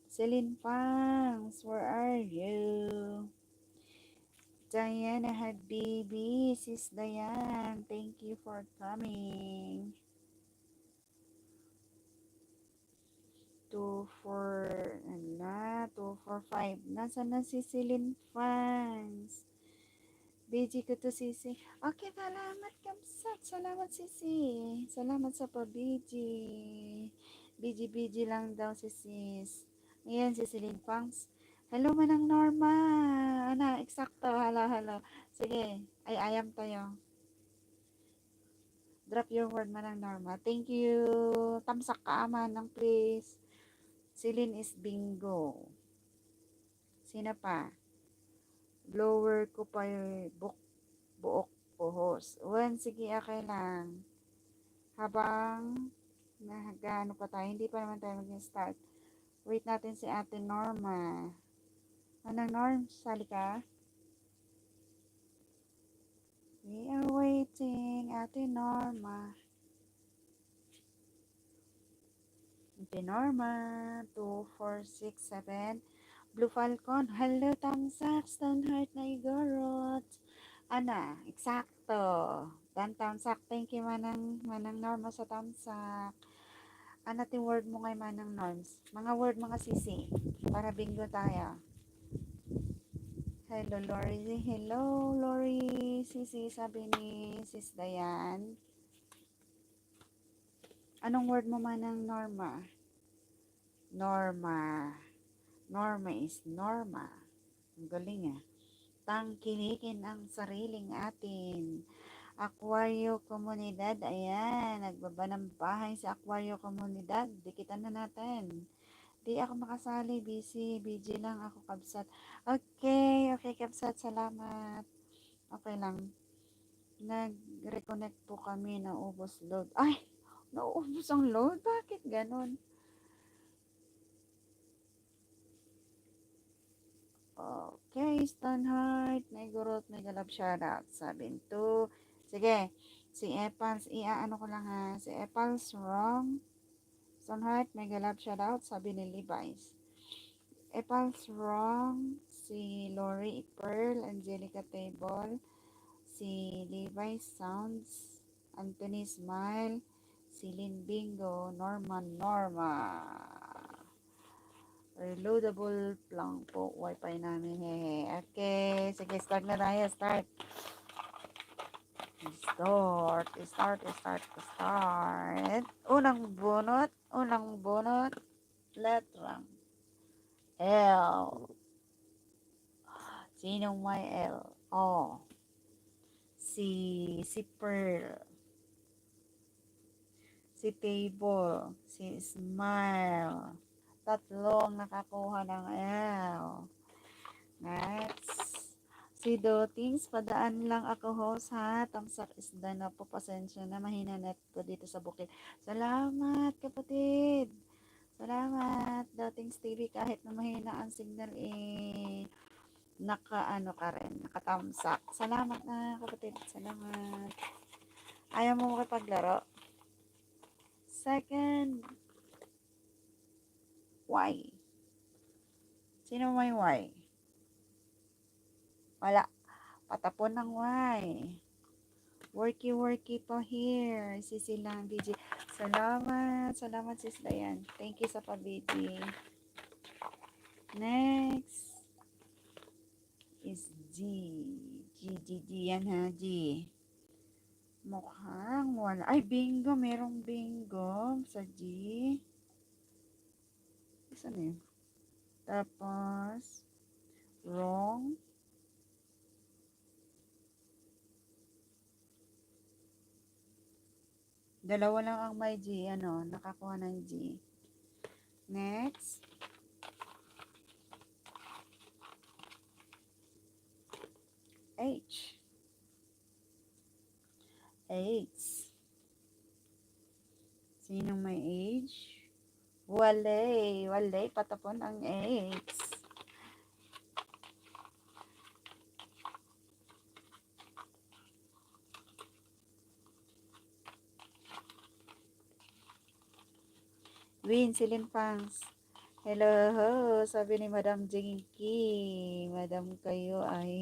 Celine Pangs, where are you? Diana Habibi, Sis Diane, thank you for coming. Two, four, ala, two, four, five. Nasaan na si Celine Pangs? B G ko to, Sisi. Okay, salamat, kamsat. Salamat, Sisi. Salamat sa pa-B G. B G, B G lang daw si Sis. Ngayon, si Celine Pangs. Hello, Manang Norma. Ana, eksakto. Hello, hello. Sige, ay-ayam tayo. Drop your word, Manang Norma. Thank you. Tamsak ka, Manang, please. Celine is bingo. Sino pa? Blower ko pa yung buk-, buok puhos. Wen, sige, okay lang. Habang nagano pa tayo, hindi pa naman tayo mag-start. Wait natin si Ate Norma. Manang Norm, sali ka? We are waiting, Ate Norma. Ate Norma, two four six seven. Blue Falcon, hello, Tamsak, Stonehart, Naigorot. Ana, eksakto. Dan Tamsak, thank you, Manang, Manang Norma sa Tamsak. Ana ti word mo ngay, Manang Norms? Mga word, mga sisi. Para bingo tayo. Hello, Lori. Hello, Lori. Sisi, sabi ni Sis Dayan. Anong word mo, Manang Norma? Norma. Norma is Norma. Ang galing, ah. Tangkilikin ang sariling atin. Aquario Comunidad, ayan, nagbaba ng bahay sa Aquario Comunidad. Dikitan na natin. Di ako makasali, busy, B G lang ako, kabsat. Okay, okay, kabsat, salamat. Okay lang. Nag-reconnect po kami, naubos load. Ay, naubos ang load? Bakit ganon? Okay, Stonehart, Naigorot, mega love shoutout, sabi nito. Sige, si Epals, iaano ko lang ha. Si Epals, wrong. Stonehart, mega love shoutout, sabi ni Levi's. Epals, wrong. Si Lori, Pearl, Angelica, table. Si Levi's, sounds. Anthony, smile. Celine, bingo. Norman, Norma. Reloadable lang po wifi namin. Hehe. Okay. Sige, start na tayo. Start. Start, start, start, start. Unang bunot, unang bunot. Letrang L. Sinong may L? Oh. Si, si Pearl. Si Table. Si Smile. Tatlo ang nakakuha ng L. Next. Si Dotings, padaan lang ako, host, ha? Tamsak isda na po. Pasensya na, mahina net ko dito sa bukid. Salamat, kapatid. Salamat, Dotings T V. Kahit na mahina ang signal, eh, naka, ano ka rin, nakatamsak. Salamat na, kapatid. Salamat. Ayaw mo makipaglaro? Second. Y. Sino may Y? Wala. Patapon ng Y. Worky, worky po here. Sisi lang, B G. Salamat. Salamat, Sis Dayan. Thank you sa pa-B G. Next is G. G, G, G. Yan ha, G. Mukhang wala. Ay, bingo. Merong bingo sa G. Saan yun? Tapos, wrong. Dalawa lang ang may G, ano, nakakuha ng G. Next. H. H. Sinong may H? Walay, walay, patapon ang H. Win, Celine Pangs. Hello, sabi ni Madam Jinky. Madam kayo ay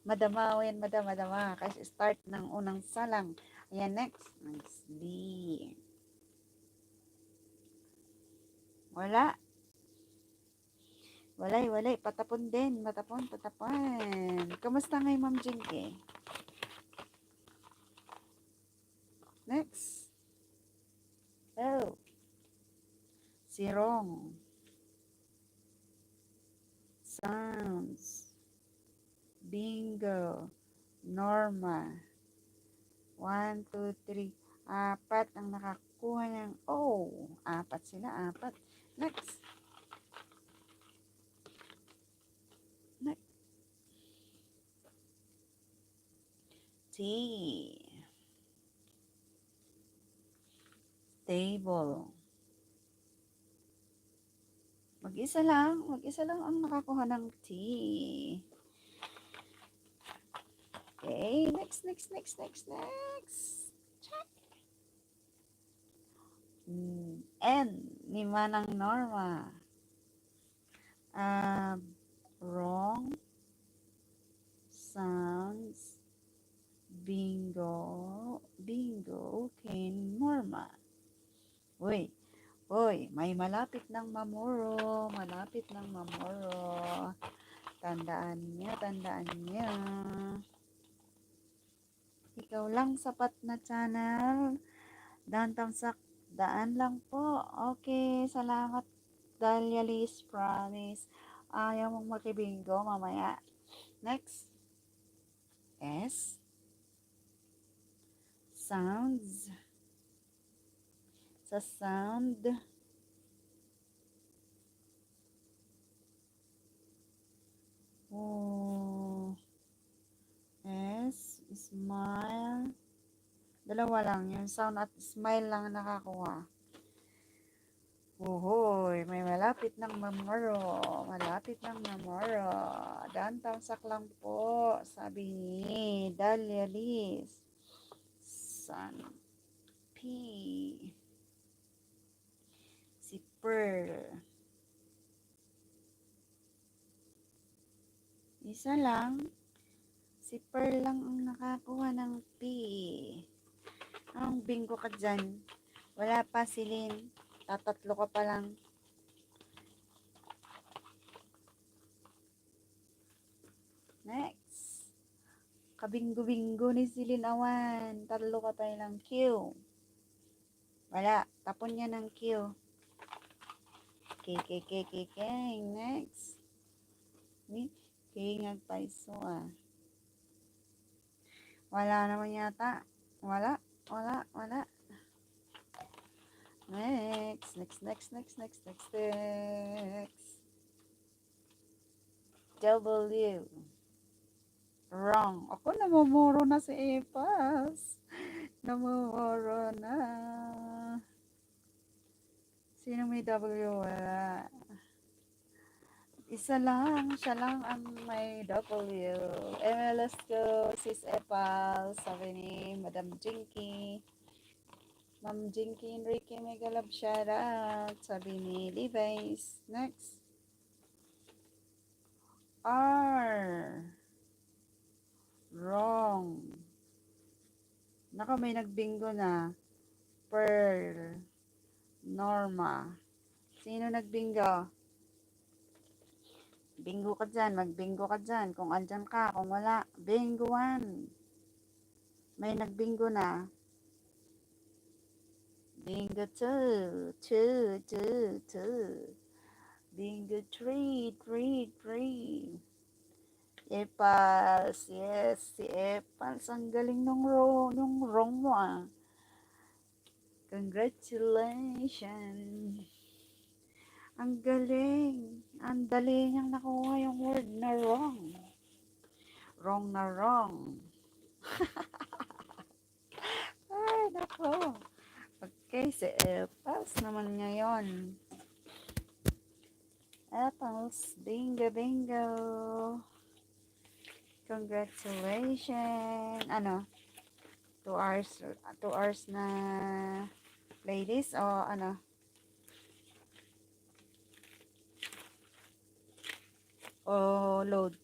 madama, yan, madam, madama. Kasi start ng unang salang. Ayan, next. Next, D. Wala. Walay, walay. Patapon din. Patapon, patapon. Kamusta ngay, Ma'am Jinky? Next. Oh. Sirong. Sounds. Bingo. Norma. One, two, three. Apat ang nakakuha ng O. Apat sila, apat. Next. Next. T. Table. Mag-isa lang, mag-isa lang ang nakakuha ng T. Okay, next, next, next, next, next. Check. Mm, N ni Manang Norma. Ah, wrong sounds. Bingo. Bingo kay Norma. Uy, uy, may malapit ng mamuro. Malapit ng mamuro. Tandaan niyo, tandaan niyo. Ikaw lang sapat na channel. Daan tamsak, daan lang po. Okay, salamat, Dahlia Liz, promise. Ayaw mong makibingo mamaya. Next. S. Sounds. Sa sound. Oh. S, smile. Dalawa lang. Yung sound at smile lang ang nakakuha. Uhoy, may malapit ng mamuro. Malapit ng mamuro. Daan tamsak lang po, sabi ni Dahlia Liz. San P. Si Pearl. Isa lang. Si Pearl lang ang nakakuha ng P. Ang bingo ka dyan. Wala pa, Celine. Tatatlo ka pa lang. Next. Kabingo-bingo ni Celine awan. Tatlo ka pa lang, Q. Wala. Tapon niya ng Q. K, K, K, K, K. Next. Ni K nga agpaiso, ah. Wala naman yata. Wala. Wala. Wala. Next. Next, next, next, next, next, next. W. Wrong. Ako, namumuro na si Epas. Namumuro na. Sino may W? Wala. Isa lang, siya lang ang may W. M L S ko, Sis Epal, sabi ni Madam Jinky. Ma'am Jinky Enrique, mega love shoutout, sabi ni Levi's. Next. R. Wrong. Naka, may nagbingo na. Pearl. Norma. Sino nagbingo? Bingo ka dyan, magbingo ka dyan. Kung andyan ka, kung wala, bingoan. May nagbingo na. Bingo two, two, two, two. Bingo three, three, three. Epals, yes, si Epals. Ang galing nung ro-, nung wrong mo, ah. Congratulations! Ang galing! Ang dali niyang nakuha yung word na wrong. Wrong na wrong. Ay, nako. Okay, si Epals naman ngayon. Epals, bingo, bingo. Congratulations. Ano? Two hours, two hours na, playlist o ano? O load?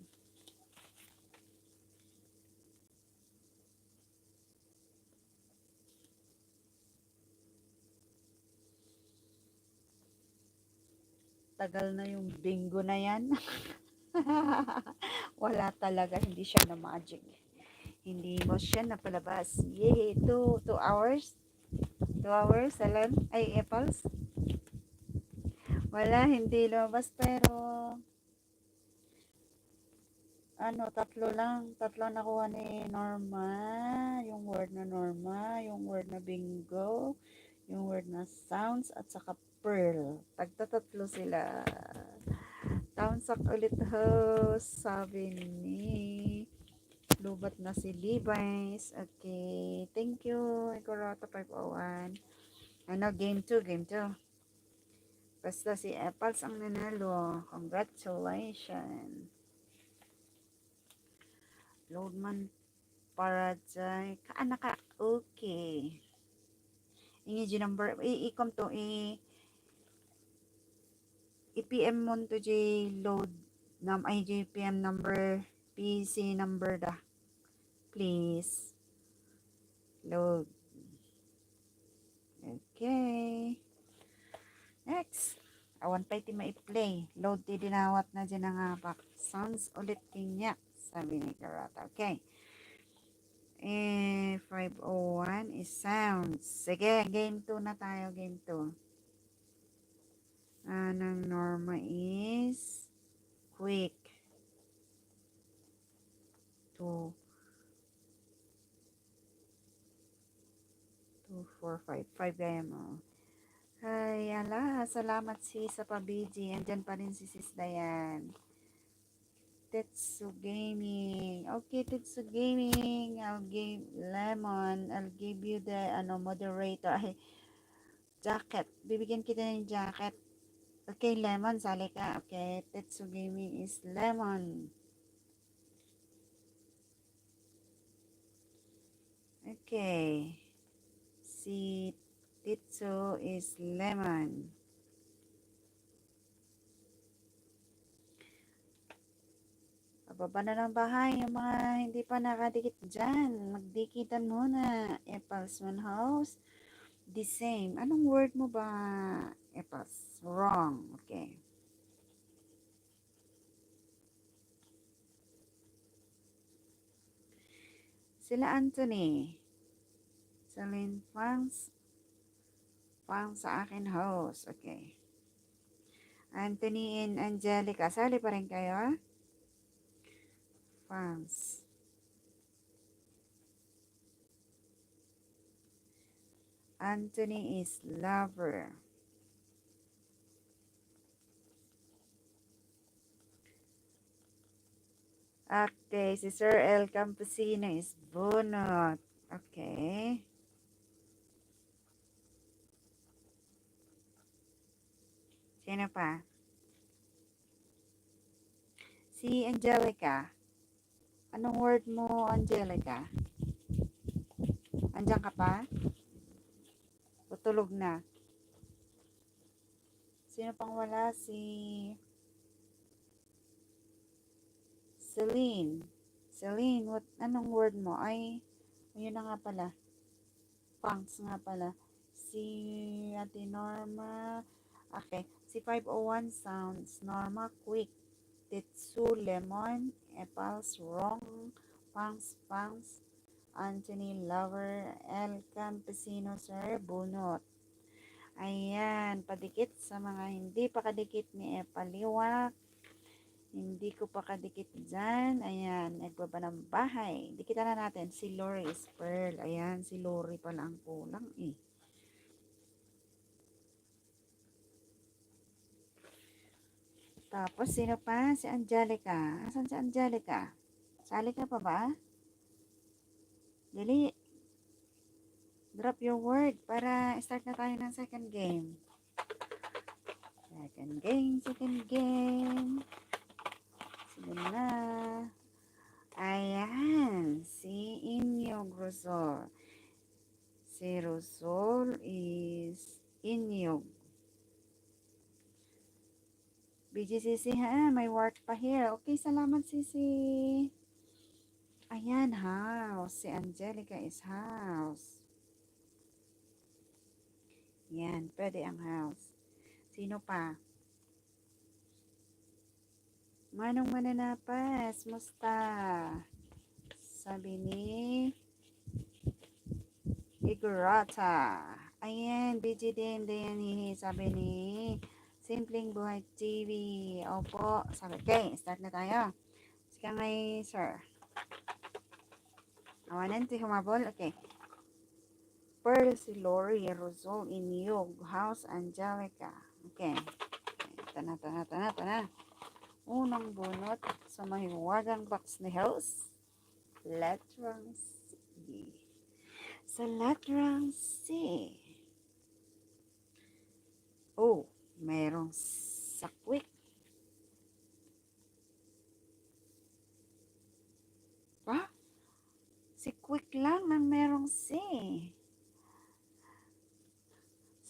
Tagal na yung bingo na yan. Wala talaga, hindi siya na magic. Hindi mo siya napalabas. Yay! Two, two hours? Two hours, Alan? Ay, Epals? Wala, hindi lumabas, pero ano, tatlo lang. Tatlo ang nakuha ni Norma. Yung word na Norma, yung word na bingo, yung word na sounds, at saka pearl. Tagtatatlo sila. Tamsak ulit, host, sabi ni Lubat na si Levi's. Okay. Thank you, Ikorota five oh one. Ano, game two, game two. Basta si Epals ang nanalo. Congratulations. Load man para jay. Kaanaka. Okay. Ingi G number. I, i-com to, i, i-P M mo to G load. Nam, ay, G P M number. P C number da. Please. Load. Okay. Next. Awan pay ti maiplay. Load ti dinawat na dyan nga pak. Sounds ulit kanya, sabi ni Karata. Okay. Eh, five oh one is sounds. Sige, game two na tayo, game two. Anang Norma is quick. Two. Two, four, five. Five kaya mo. Ay, ala, salamat sis sa pabiji. Andyan pa rin si Sis Dayan. Tetsu Gaming. Okay, Tetsu Gaming. I'll give Lemon. I'll give you the, ano, moderator. Ay, jacket. Bibigyan kita ng jacket. Okay, Lemon, sali ka. Okay, Tetsu Gaming is Lemon. Okay. Si Tetsu is Lemon. Pababa na ng bahay, yung mga hindi pa nakadikit dyan, magdikitan muna. Epals man house, the same. Anong word mo ba, Epals? Wrong. Okay. Sila Anthony. Celine Fangs. Fangs sa akin host. Okay. Anthony and Angelica. Sali pa rin kayo? Fangs. Anthony is lover. Okay, si Sir El Campesino is bunot. Okay. Sino pa? Si Angelica. Anong word mo, Angelica? Andiyan ka pa? O tulog na? Sino pang wala? Si Celine. Celine, what, anong word mo? Ay, yun na nga pala. Fangs nga pala. Si Ate Norma. Okay. Si five oh one sounds. Norma, quick. Tetsu, lemon. Epals, wrong. Fangs, fangs. Anthony Lover, El Campesino, Sir Bunot. Ayan, padikit sa mga hindi pa kadikit ni Epa Liwak. Hindi ko pa kadikit dyan. Ayan, nagbaba ng bahay. Dikitan na natin. Si Lori is Pearl. Ayan, si Lori pala ang kulang eh. Tapos, sino pa? Si Angelica. Asan si Angelica? Sali ka pa ba? Dali. Drop your word para start na tayo ng second game. Second game, second game. Sige na. Ayan, si Inyog Rosol. Si Rosol is Inyog. B G C C ha, may work pa here. Okay, salamat, Sisi. Ayan, house. Si Angelica is house. Yan, pwede ang house. Sino pa? Manong Mananapas, musta? Sabi ni Igorata. Ayan, B G din, din, hihi, sabi ni Simpleng Buhay T V. Opo, sabi. Okay, start na tayo. Sika ngay, sir. Awanan ti humabol. Okay. Pearl, si Lori, Rosal, Inyog, House, Angelica. Okay. Tana, tana, tana, tana. Unang bunot sa mahiwagang box ni House. Letrang C. Sa letrang C. Oh, mayroong sakwik. Pa? Si Quick lang ang merong C.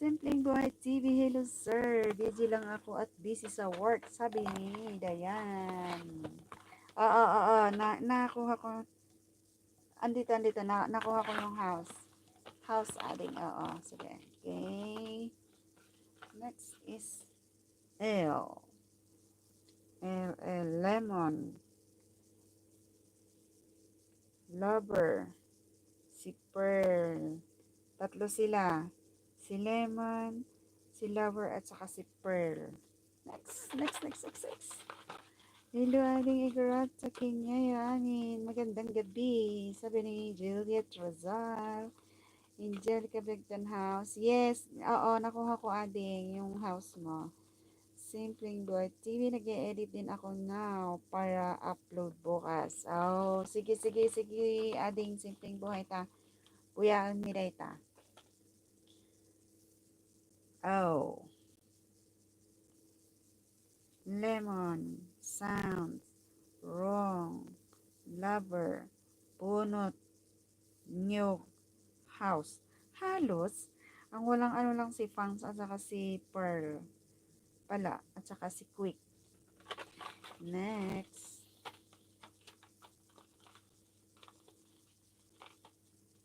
Simpleng Buhay T V, hello sir. Busy lang ako at busy sa work, sabi ni Dayan. Oo, oo, na, nakuha ko. Andito, andito, na, nakuha ko yung house. House adding, oo, sige. Okay. Next is L. L, L, lemon. Lover. Si Pearl. Tatlo sila. Si Lemon, si Lover, at saka si Pearl. Next, next, next, next, next. Hello, Aling Igorot sa Kenya, Yohanin. Magandang gabi. Sabi ni Juliet Rosal. Angel Cabegtan House. Yes, oo, nakuha ko, ading, yung house mo. Simpleng Buhay T V, nag-e-edit din ako now para upload bukas. Oh, sige, sige, sige, ading Simpleng Buhay ta. Kuyaon mi dayta. Oh. Lemon, sounds, wrong, lover, bunot, nyog, house. Halos, ang walang ano lang si Fangs at saka si Pearl pala, at saka si Quick. Next.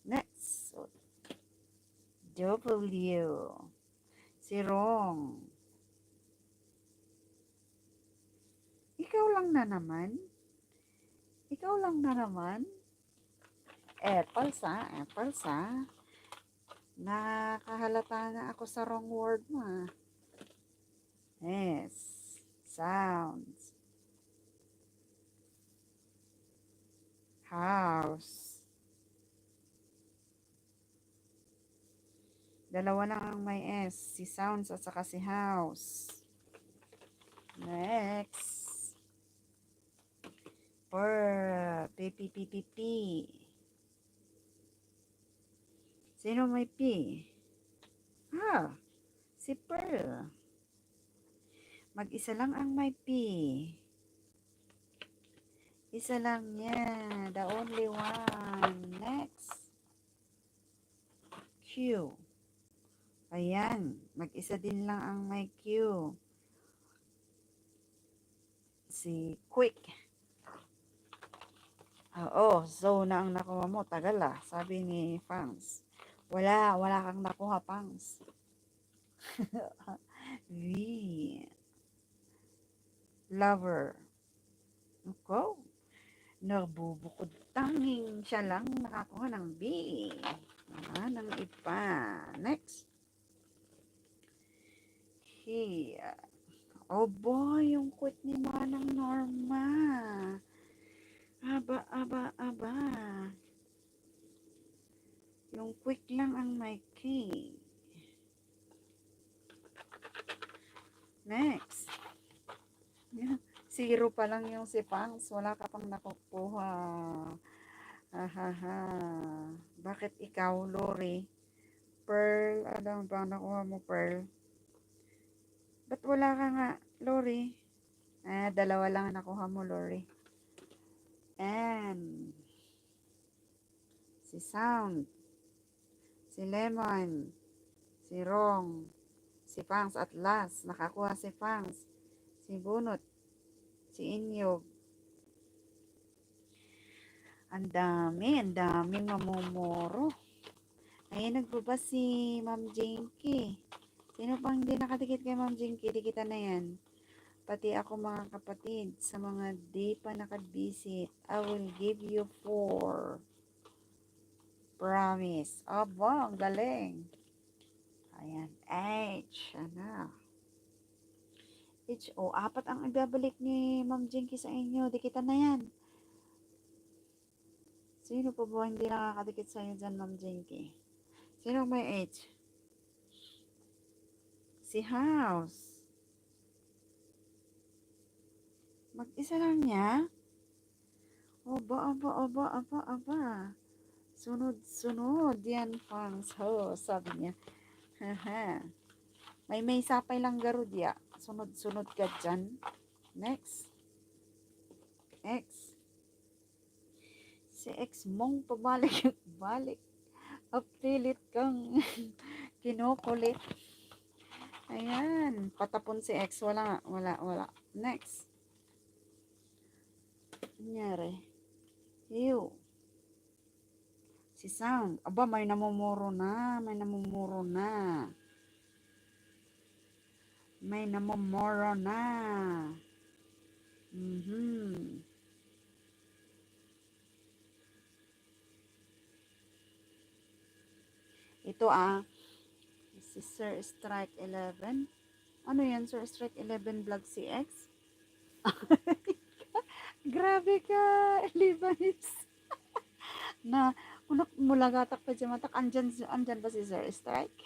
Next. W. Si Rong. Ikaw lang na naman? Ikaw lang na naman? Apples, ah. Apples, ah. Nakahalata na ako sa wrong word mo, ah. Yes. Sounds. House. Dalawa lang ang may S. Si sounds at saka si house. Next. Per. P, P, P, P, P. Sino may P? Ah, si Pearl. Mag-isa lang ang may P. Isa lang niya. The only one. Next. Q. Ayan. Mag-isa din lang ang may Q. Si Quick. Oo, so na ang nakuha mo. Tagal, ah, sabi ni Fangs. Wala, wala kang nakuha, Fangs. V. Lover. Ako. Nabubukod, tanging siya lang nakakuha ng B. Wala nang iba. Next. Here. Obo, yung quit ni Manang Norma. Aba, aba, aba. Yung quick lang ang may key. Next. Zero pa lang yung si Pangs, wala ka pang nakukuha. Ahaha. Bakit ikaw, Lori? Pearl, ano ba ang nakuha mo, Pearl? Ba't wala ka nga, Lori? Ah, dalawa lang ang nakuha mo, Lori. And si Sound, si Lemon, si Rong, si Fangs at last, nakakuha si Fangs, si Bunot, si Inyog. Ang dami, ang daming mamumuro. Ayan, nagbaba si Ma'am Jinky. Sino pang hindi nakadikit kay Ma'am Jinky? Dikitan na yan. Pati ako, mga kapatid, sa mga di pa nakabisit, I will give you four. Promise. Aba, ang galing. Ayan. H, ano? H, o, apat ang ibabalik ni Ma'am Jinky sa inyo. Dikitan na yan. Sino pa ba hindi nakakadikit sa'yo dyan, Ma'am Jinky? Sino may H? Si House. Mag-isa lang niya? Aba, aba, aba, aba, aba. Sunod-sunod yan, Pangs. Ho, sabi niya. Haha. May, may sapay lang garud ya. Sunod-sunod ka dyan. Next. X. Si ex mong pabalik-balik. Apilit kang kinukulit. Ayan. Patapon si ex. Wala, wala, wala. Next. Nangyari. Ew. Si Sound. Aba, may namumuro na. May namumuro na. May namumuro na. Mhm. Ito, ah, si Sir Strike eleven. Ano yan, Sir Strike eleven Vlog C X? Grabe ka, Levi's. Na, kunak, mulagatak pa dyan, matak, andyan, andyan ba si Sir Strike?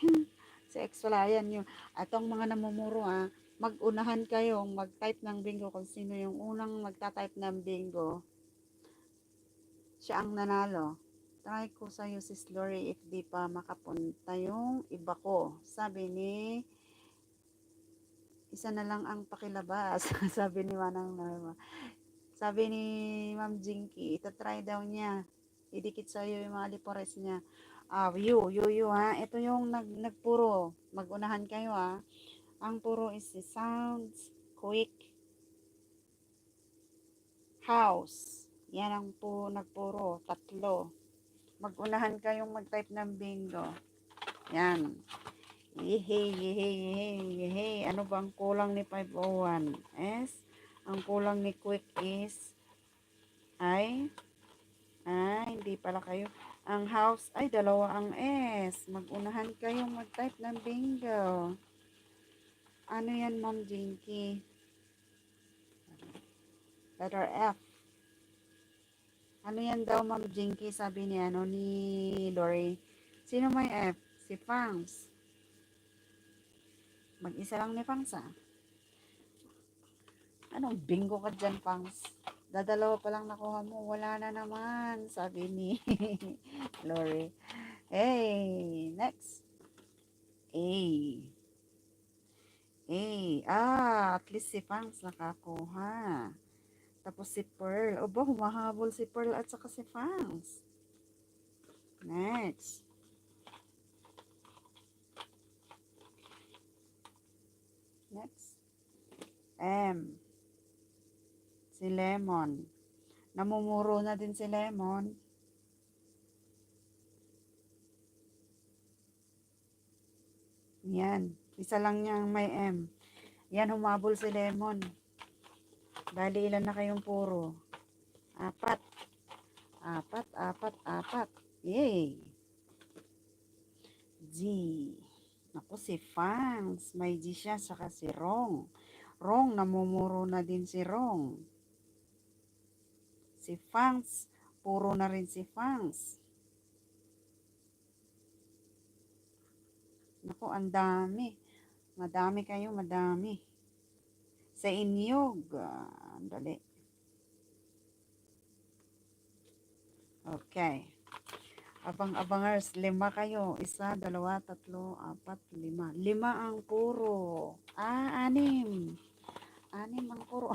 Si X, wala yan, yung, atong mga namumuro, ah, mag-unahan kayong mag-type ng bingo kung sino yung unang magta-type ng bingo. Siya ang nanalo. Try ko sa'yo, Sis Lori, if di pa makapunta yung iba ko. Sabi ni, isa na lang ang pakilabas. Sabi ni Manang Norma. Sabi ni Ma'am Jinky, itatry daw niya. Idikit sa'yo yung mga lipores niya. Ah, you, you, you, ha? Ito yung nag, nagpuro. Mag-unahan kayo, ha? Ang puro is si Sounds, Quick, House. Yan ang pu-, nagpuro. Tatlo. Mag-unahan kayong mag-type ng bingo. Yan. Yehey, yehey, yehey, yehey. Ano ba ang kulang ni five oh one? S. Ang kulang ni Quick is I. Ay, hindi pala kayo. Ang house, ay, dalawa ang S. Mag-unahan kayong mag-type ng bingo. Ano yan, Ma'am Jinky? Letter F. Ano yan daw, Ma'am Jinky? Sabi ni, ano, ni Lori. Sino may F? Si Fangs. Mag-isa lang ni Fangs, ah. Anong bingo ka dyan, Fangs? Dadalawa pa lang nakuha mo. Wala na naman, sabi ni Lori. Hey, next. A. A. Ah, at least si Fangs nakakuha. Tapos si Pearl. Aba, humahabol si Pearl at saka si Fangs. Next. Next. M. Si Lemon. Namumuro na din si Lemon. Yan. Isa lang niya ang may M. Yan, humabol si Lemon. Bali, ilan na kayong puro? Apat. Apat, apat, apat. Yay! G. Naku, si Fangs. May G siya, saka si Rong. Rong, namumuro na din si Rong. Si Fangs, puro na rin si Fangs. Naku, ang dami. Madami kayo, madami. Sa inyog. Ah, dali. Okay. Abang-abangers, lima kayo. Isa, dalawa, tatlo, apat, lima. Lima ang puro. Ah, anim. Anim ang puro.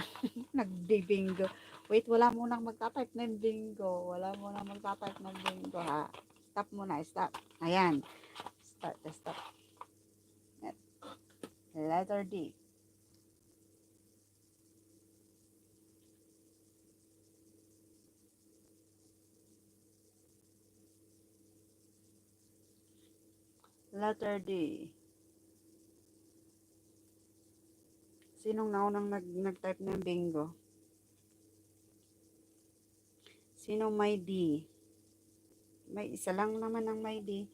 Nagbibingo. Wait, wala munang magta-type ng bingo. Wala munang magta-type ng bingo, ha? Stop muna, stop. Ayan. Start, stop. Letter D. Letter D. Sinong naunang nag-, nag-type ng bingo? Sino may D? May isa lang naman ang may D.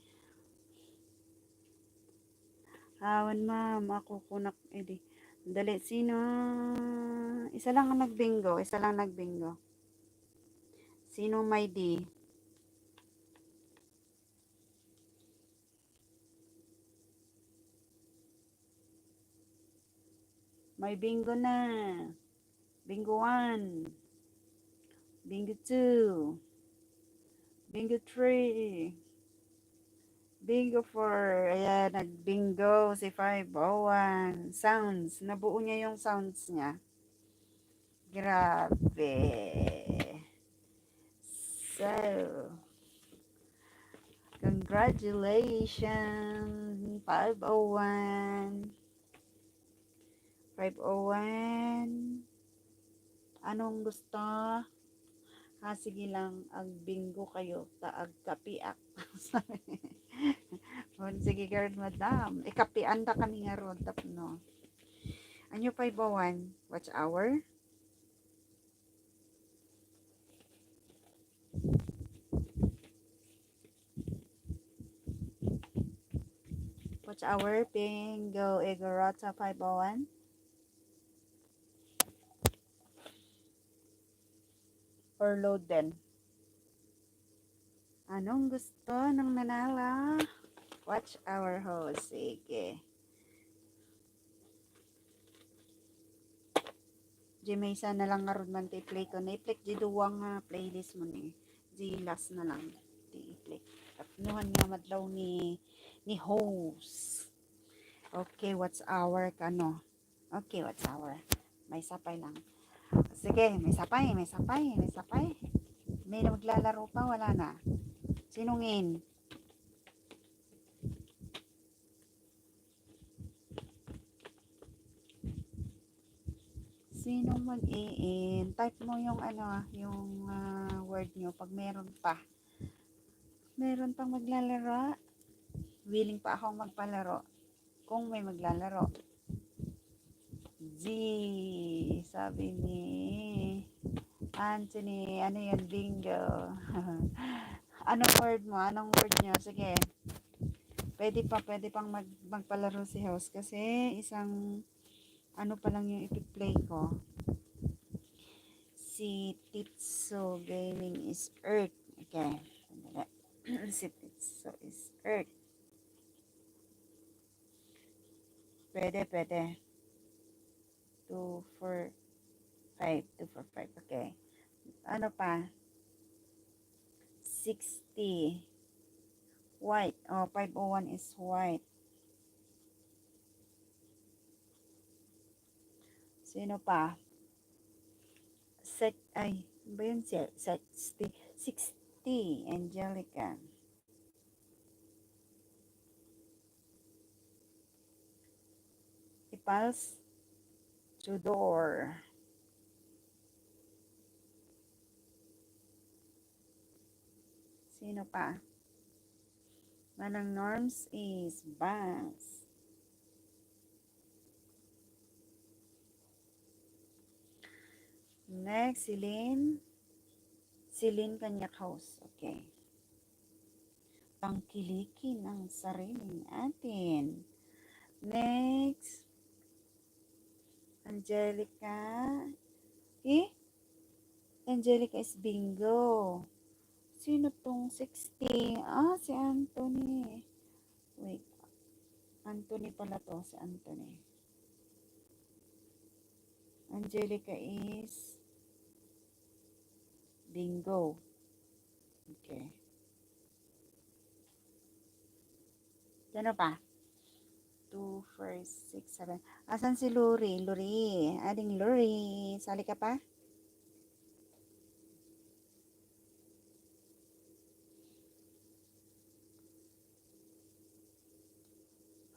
Awan, ma'am. Ako kunak, edi. Dali, sino? Isa lang ang nagbingo. Isa lang nagbingo. Sino may D? May bingo na. Bingo one. Bingo two. Bingo three. Bingo four. Ayan, nagbingo si five oh one. Sounds. Nabuo niya yung sounds niya. Grabe. So, congratulations, five oh one. Five oh one. Anong gusto? Ah, sige lang, agbingo kayo, ta agkapiak. Oh, sige, girl, madam. Ikapian da kami nga road tapno. Anyo, five oh one? Watch hour? Watch hour, Bingo Igorota five oh one. Or load din. Anong gusto ng nanalo? Watch hour ho. Sige. Di maysa na lang ngarud man ti i-play ko. Na-play di duwa nga playlist mo ni. Di last na lang. Di i-play. Tapnuhan nga madlaw ni, ni host. Okay, watch hour kano? Okay, watch hour? May sapay lang. Sige, may sapay, may sapay, may sapay. May maglalaro pa, wala na. Sinungin? Sinong mag-iin? Type mo yung ano, yung, ah, word nyo pag meron pa. Meron pang maglalaro. Willing pa akong magpalaro. Kung may maglalaro. G, sabi ni Anthony, ano yan, bingo. Anong word mo? Anong word nyo? Sige. Pwede pa, pwede pang mag-, magpalaro si host kasi isang ano pa lang yung ipi-play ko. Si Titso Gaming is Earth. Okay. Sandali. Si Titso is Earth. Pwede, pwede. Two, four, five. Two, four, five. Okay. Ano pa? Sixty. White. Oh, five oh one is white. Sino pa? Sec-, ay, ano ba yun? Se-, sixty. Sixty, Angelica. Ipals Tudor. Sino pa? Manang Norms is Banks. Next, Celine. Celine Kanyakhaus. Okay. Tangkilikin ang sariling atin. Next. Angelica. Eh? Angelica is bingo. Sino tong sixty? Ah, si Anthony. Wait. Anthony pala to, si Anthony. Angelica is bingo. Okay. Sino pa? Two, four, six, seven. Asan si Lori? Lori. Ading Lori. Sali ka pa?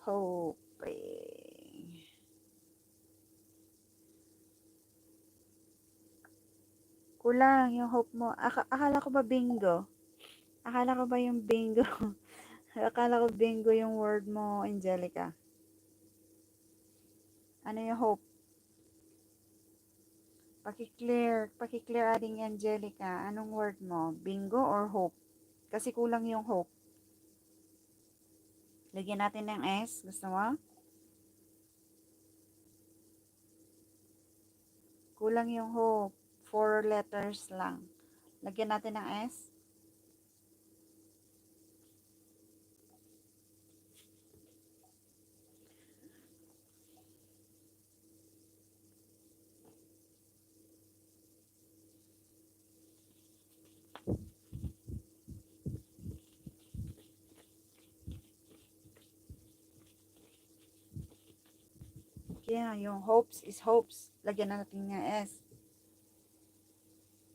Hoping. Kulang yung hope mo. Aka-, akala ko ba bingo? Akala ko ba yung bingo? Akala ko bingo yung word mo, Angelica. Ano yung hope? Paki-clear, paki-clear ading Angelica. Anong word mo? Bingo or hope? Kasi kulang yung hope. Lagyan natin ng S. Gusto mo? Kulang yung hope. Four letters lang. Lagyan natin ng S. Kaya yung hopes is hopes. Lagyan na natin nga S.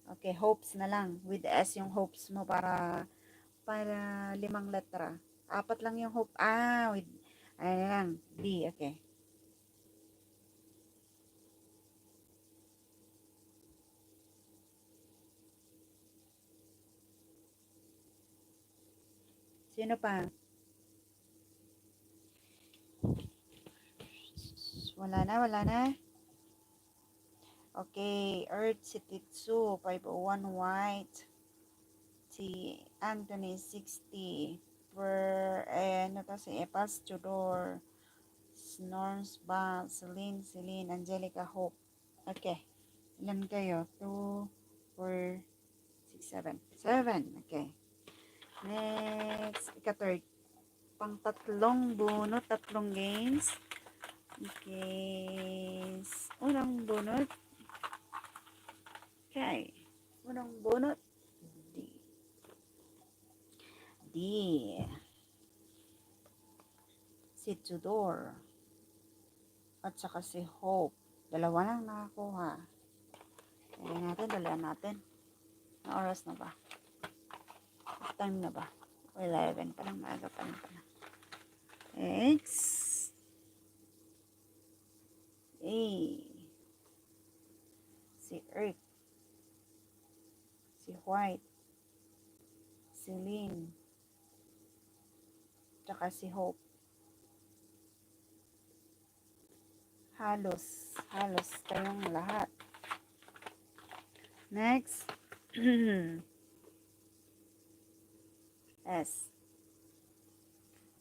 Okay, hopes na lang. With S yung hopes mo para, para limang letra. Apat lang yung hope. Ah, with, ano lang, D. Okay. Sino pa? Wala na, wala na. Okay, Earth si Titsu, five oh one white. Si Anthony, sixty. Per, eh, ano to, si Epals Tudor. Snorms ba, Celine, Celine, Angelica, Hope. Okay. Ilan kayo? Two, four, six, seven. Seven. Okay. Next, ika-third. Pang tatlong bunot, tatlong games. Okay. Unang bunot. Okay. Unang bunot. D. D. Si Tudor. At saka si Hope. Dalawa lang nakakuha. Dali natin, dalian natin. Anong oras na ba? What time na ba? Eleven pa lang, maaga pa lang pala. X. A. Si Earth. Si White. Si Lynn. Tsaka si Hope. Halos, halos kayong lahat. Next. S.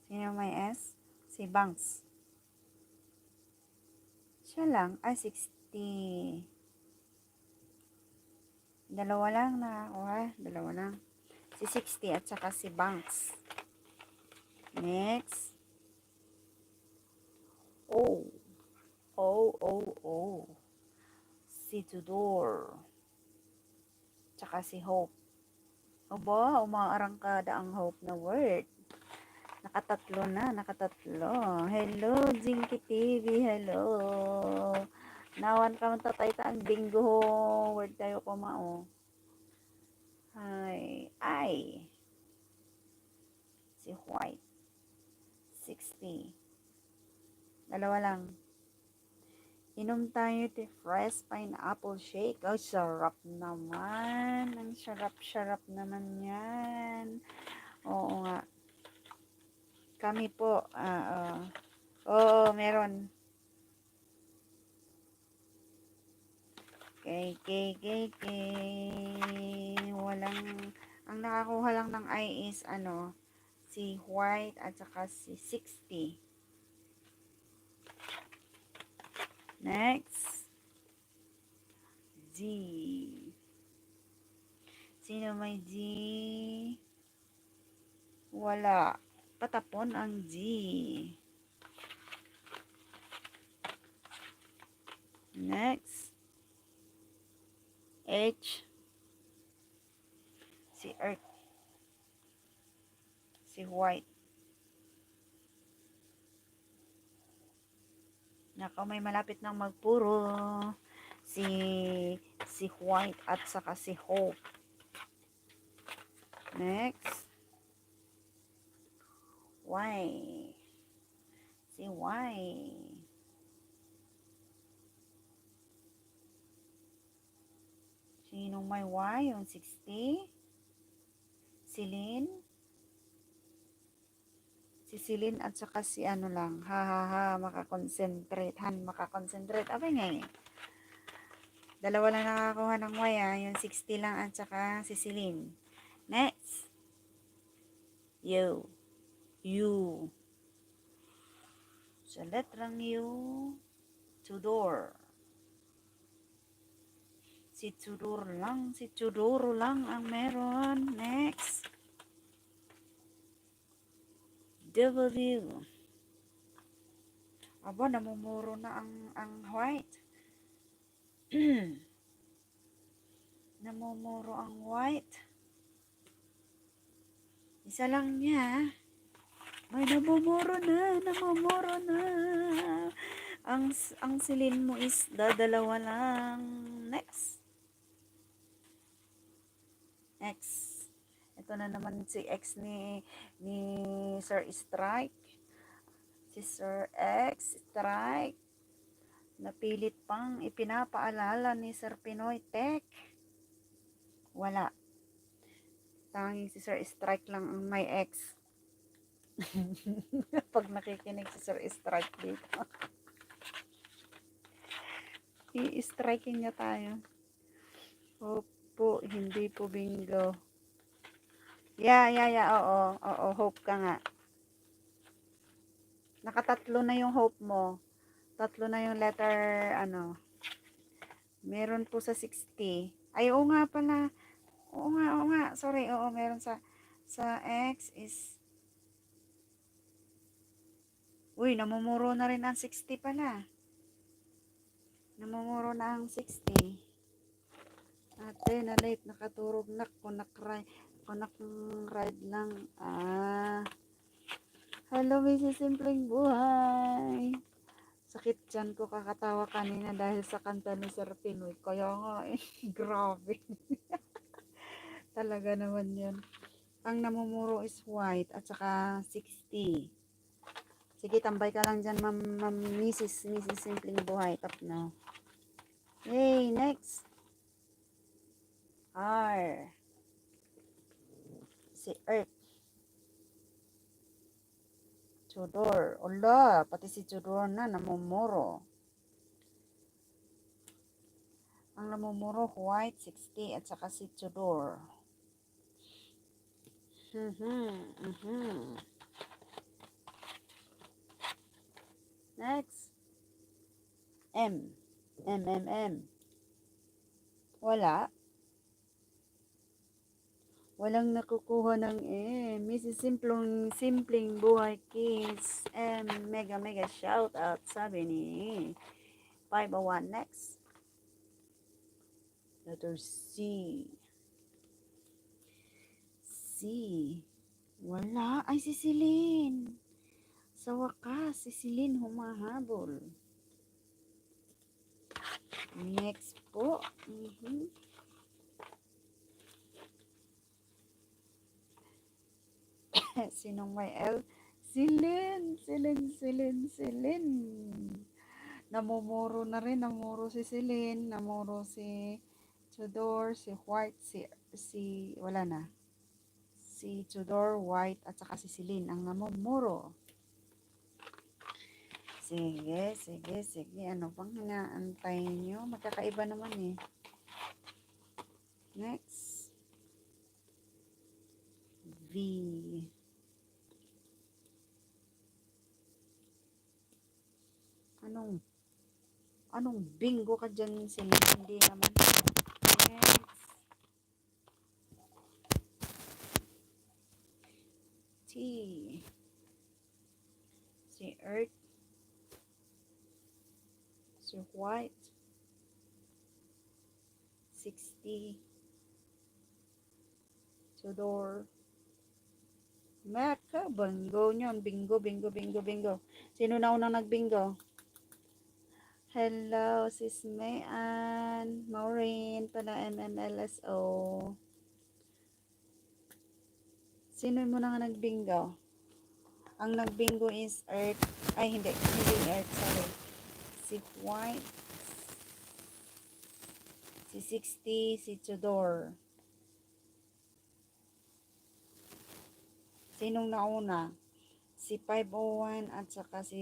Sino may S? Si Banks. Siya lang. Ay, sixty. Dalawa lang nakakuha. Dalawa lang. Si sixty at saka si Banks. Next. O. O, O, O. Si Tudor. Tsaka si Hope. Aba, umaarangkada ang Hope na word. Nakatatlo na, nakatatlo. Hello, Jinky T V, hello. Nawan ka man tatay ta ang bingo word tayo kumao. Ay, ay. Si White. Sixty. Dalawa lang. Inom tayo ti fresh pineapple shake. Oh, sarap naman. Ang sarap-sarap naman yan. Oo nga. Kami po, ah, ah. Oo, meron. Okay, okay, okay, okay. Walang, ang nakakuha lang ng I is, ano, si White at saka si sixty. Next. G. Sino may G? Wala. Patapon ang G. Next. H. Si Earth. Si White. Nako, may malapit nang magpuro. Si, si White at saka si Hope. Next. Y. Si Y. Sinong may Y? Yung sixty? Si Lynn? Si Celine at saka si ano lang. Ha, ha, ha. Makakonsentrate. Han, makakonsentrate. Abay nga eh. Dalawa lang nakakuha ng Y, ah. Yung sixty lang at saka si Celine. Next. U. U. Sa letrang U, Tudor. Si Tudor lang, si Tudor lang ang meron. Next. W. Aba, namumuro na ang, ang White. Namumuro ang White. Isa lang niya. May namumuro na, namumuro na. Ang, ang Celine mo is dadalawa lang. Next. X. Ito na naman si X ni, ni Sir Strike. Si Sir X Strike. Napilit pang ipinapaalala ni Sir Pinoy Tech. Wala. Tanging si Sir Strike lang ang may X. Pag nakikinig si Sir Strike dito. I-strike niya tayo. Opo, hindi po bingo. Yeah, yeah, yeah. Oo, oo, Hope ka nga. Nakatatlo na yung Hope mo. Tatlo na yung letter, ano. Meron po sa sixty. Ay, oo nga pala. Oo nga, oo nga. Sorry, oo, meron sa, sa X is, uy, namumuro na rin ang sixty pala. Namumuro na ang sixty. Ate, na-late, nakaturog na, kunak ri-, kunak ride lang. Ah. Hello, Missus Simpleng Buhay. Sakit tiyan ko kakatawa kanina dahil sa kanta ni Sir Pinoy. Kaya nga eh, grabe. Talaga naman yun. Ang namumuro is White at saka sixty. Sige, tambay ka lang dyan, Ma'am, Ma'am, Missus, Missus Simpleng Buhay, tapno. Yay, next. R. Si Earth. Tudor. Ala, pati si Tudor na, namumuro. Ang namumuro, White, sixty, at saka si Tudor. Mhm, mhm. Next. M. M, M, M. Wala. Walang nakukuha ng M. Missus Simpleng, Simpleng Buhay Kids. M, mega, mega shout out, sabi ni five oh one. Next. Letter C. C. Wala. Ay, si Celine. Sa wakas, si Celine humahabol. Next po. Mhm. Sinong may L? Si Lynn, si Lynn, si Lynn, si Lynn. Namumuro na rin, namuro si Celine, namuro si Tudor, si White, si, si, wala na. Si Tudor, White, at saka si Celine ang namumuro. Sige, sige, sige. Ano pang inaantay nyo? Magkakaiba naman eh. Next. V. Anong, anong bingo ka dyan, Celine? Hindi naman. Next. T. Si Earth. Si White. sixty. Sudor. Maka, bingo niyon. Bingo, bingo, bingo, bingo. Sino nauna nagbingo? Hello, Sis Mayan. Maureen pala, M M L S O. Sino muna nga nagbingo? Ang nagbingo is Earth. Ay, hindi. Hindi Earth, sorry. Si White. Si sixty, si Tudor. Sinong nauna? Si five oh one at saka si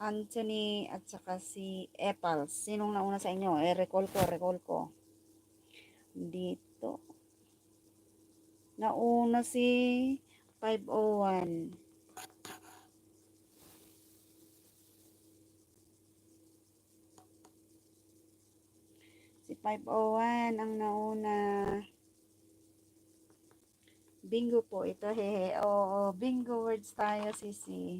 Anthony at saka si Epals. Sinong nauna sa inyo? Eh, recall ko, recall ko. Dito. Nauna si five oh one. Si five oh one ang nauna. Bingo po ito, hehe. Oo, bingo words tayo, Sisi.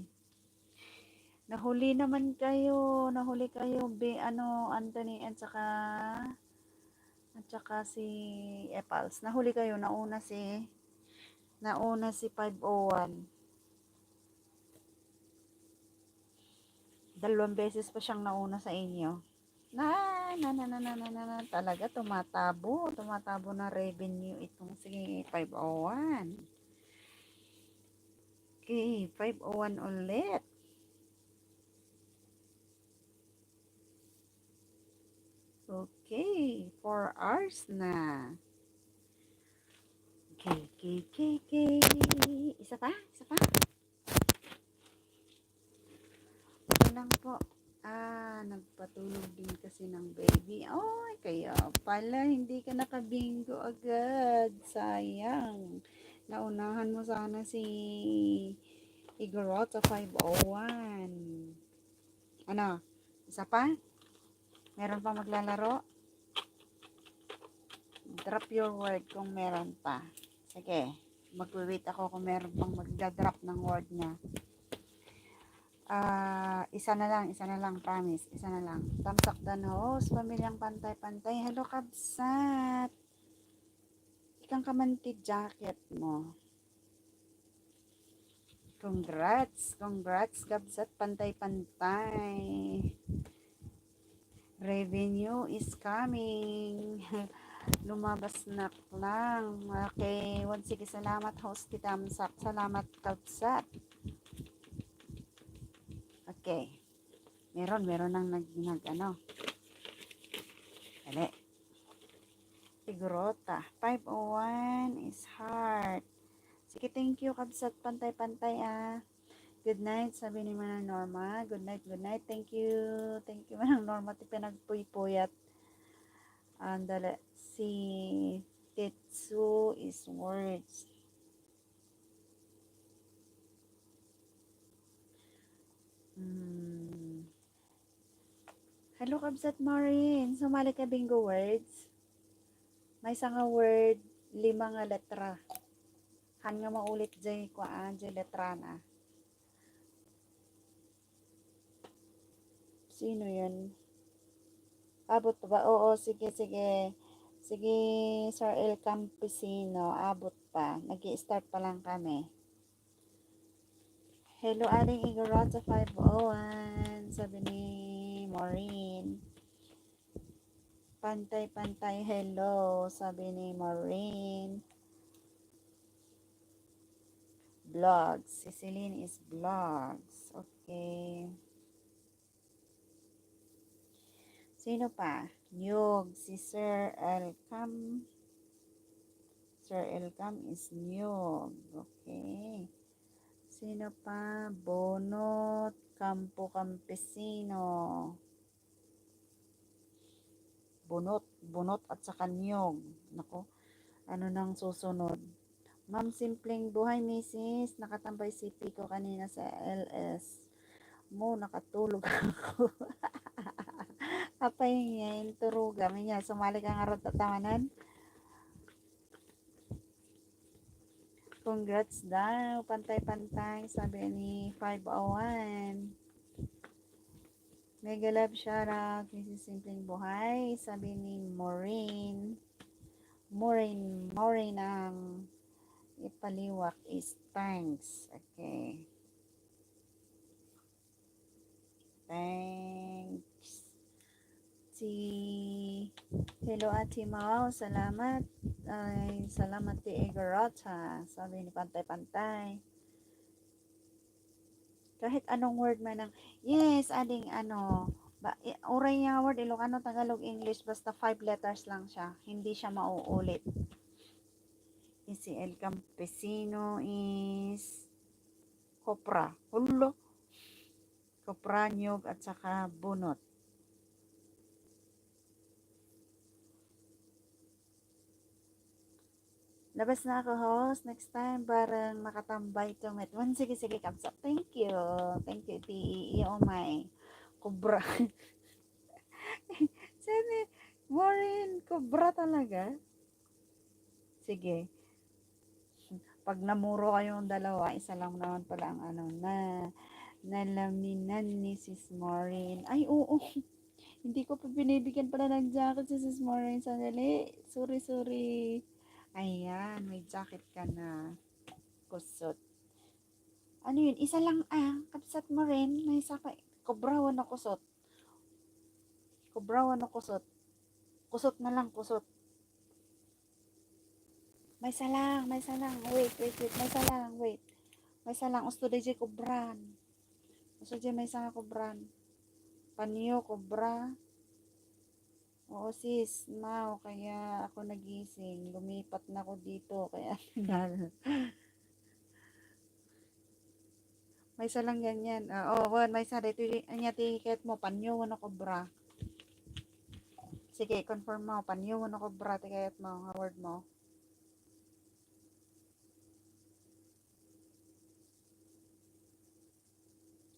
Nahuli naman kayo, nahuli kayo, bi-, ano, Anthony at saka, at saka si Epals. Nahuli kayo, nauna si, nauna si five oh one. Dalawang beses pa siyang nauna sa inyo. Na, na, na, na, na, na, na, na. Talaga tumatabo, tumatabo na revenue itong si five oh one. Okay, five oh one ulit. Okay, four hours na. Okay, okay, okay, okay. Isa pa? Isa pa? Ito lang po. Ah, nagpatulog din kasi ng baby. Ay, kaya pala hindi ka nakabingo agad. Sayang. Naunahan mo sana si Igorot sa five oh one. Ano? Isa pa? Meron pa maglalaro? Drop your word kung meron pa. Sige, magwi-wait ako kung meron pang magda-drop ng word niya. Ah, isa na lang, isa na lang, promise. Isa na lang. Tamsak dan host, pamilyang pantay-pantay. Hello, kabsat. Ikang ka man ti jacket mo. Congrats, congrats, kabsat, pantay-pantay. Revenue is coming. Lumabas na lang. Okay, wan, sige, salamat, host, ti tamsak. Salamat, kabsat. Okay. Meron, meron nang nag, nag, ano. Dali. Sigurota. Five oh one is heart. Sige, thank you, kabsat. Pantay-pantay, ah. Good night, sabi ni Manang Norma. Good night, good night. Thank you. Thank you, Manang Norma, ti pinagpuypuyat. Andala, si Tetsu is words. Hmm. Hello, kabsat Maureen. Sumali ka bingo words? Maysa nga word, lima nga letra. Han nga maulit jay kuan, jay letrana. Sino yun? Abot pa ba? Oo, sige, sige. Sige, Sir El Campesino, abot pa. Nag-i-start pa lang kami. Hello, Aling Igorot sa five oh one, sabi ni Maureen. Pantay-pantay, hello, sabi ni Maureen. Vlogs. Si Celine is vlogs. Okay. Sino pa? Niyog. Si Sir Elcam. Sir Elcam is niyog. Okay. Sino pa? Bonot. Kampo Campesino. Bunot, bunot at saka niyog. Nako, ano nang susunod? Ma'am, simpleng buhay, misis. Nakatambay si Pico kanina sa L S. Mo, nakatulog ako. Apay ngayon, turuga. Minya, sumali ka nga rod at tamanan. Congrats daw. Pantay-pantay, sabi ni five oh one. Mega love shoutout, Missus Simpleng Buhay, sabi ni Maureen. Maureen, Maureen ang ipaliwak is thanks. Okay. Thanks. Si, hello, Ate Mau, salamat. Ay, salamat ti Igorota, sabi ni Pantay-Pantay. Kahit anong word man ang, yes, ading ano, ba, i-, uray nga word, Ilocano, Tagalog, English, basta five letters lang siya. Hindi siya mauulit. Si El Campesino is kopra. Hulo. Kopra, niyog, at saka bunot. Labas na ako, host. Next time, bareng makatambay to met. Wan, sige, sige, kabsat. Thank you. Thank you, T E E. Oh my. Kobra. Saan eh? Maureen, kobra talaga? Sige. Pag namuro kayong dalawa, isa lang naman pala ang ano na nalaminan ni Sis Maureen. Ay, oo. Hindi ko pa binibigyan pala ng jacket si Sis Maureen. Sandali. Sorry, sorry. Ayan, may jacket ka na. Kusot. Ano yun? Isa lang, ah, kabsat mo rin. May isa pa. Kobra, wano kusot. Kobra, wano kusot. Kusot na lang, kusot. Maysa lang, maysa lang. Wait, wait, wait. Maysa lang, wait. Maysa lang. Usto dayjay kobran. Usto dayjay maysa nga kobran. Panyo, kobra. Oo, sis, Mau, kaya ako nagising. Lumipat na ako dito, kaya tagal. Maysa lang ganyan. Ah, oh, wan, maysa dito. Anya ti kayat mo, panyo, wano kobra. Sige, confirm mo, panyo, wano kobra, ti kayat mo, nga word mo.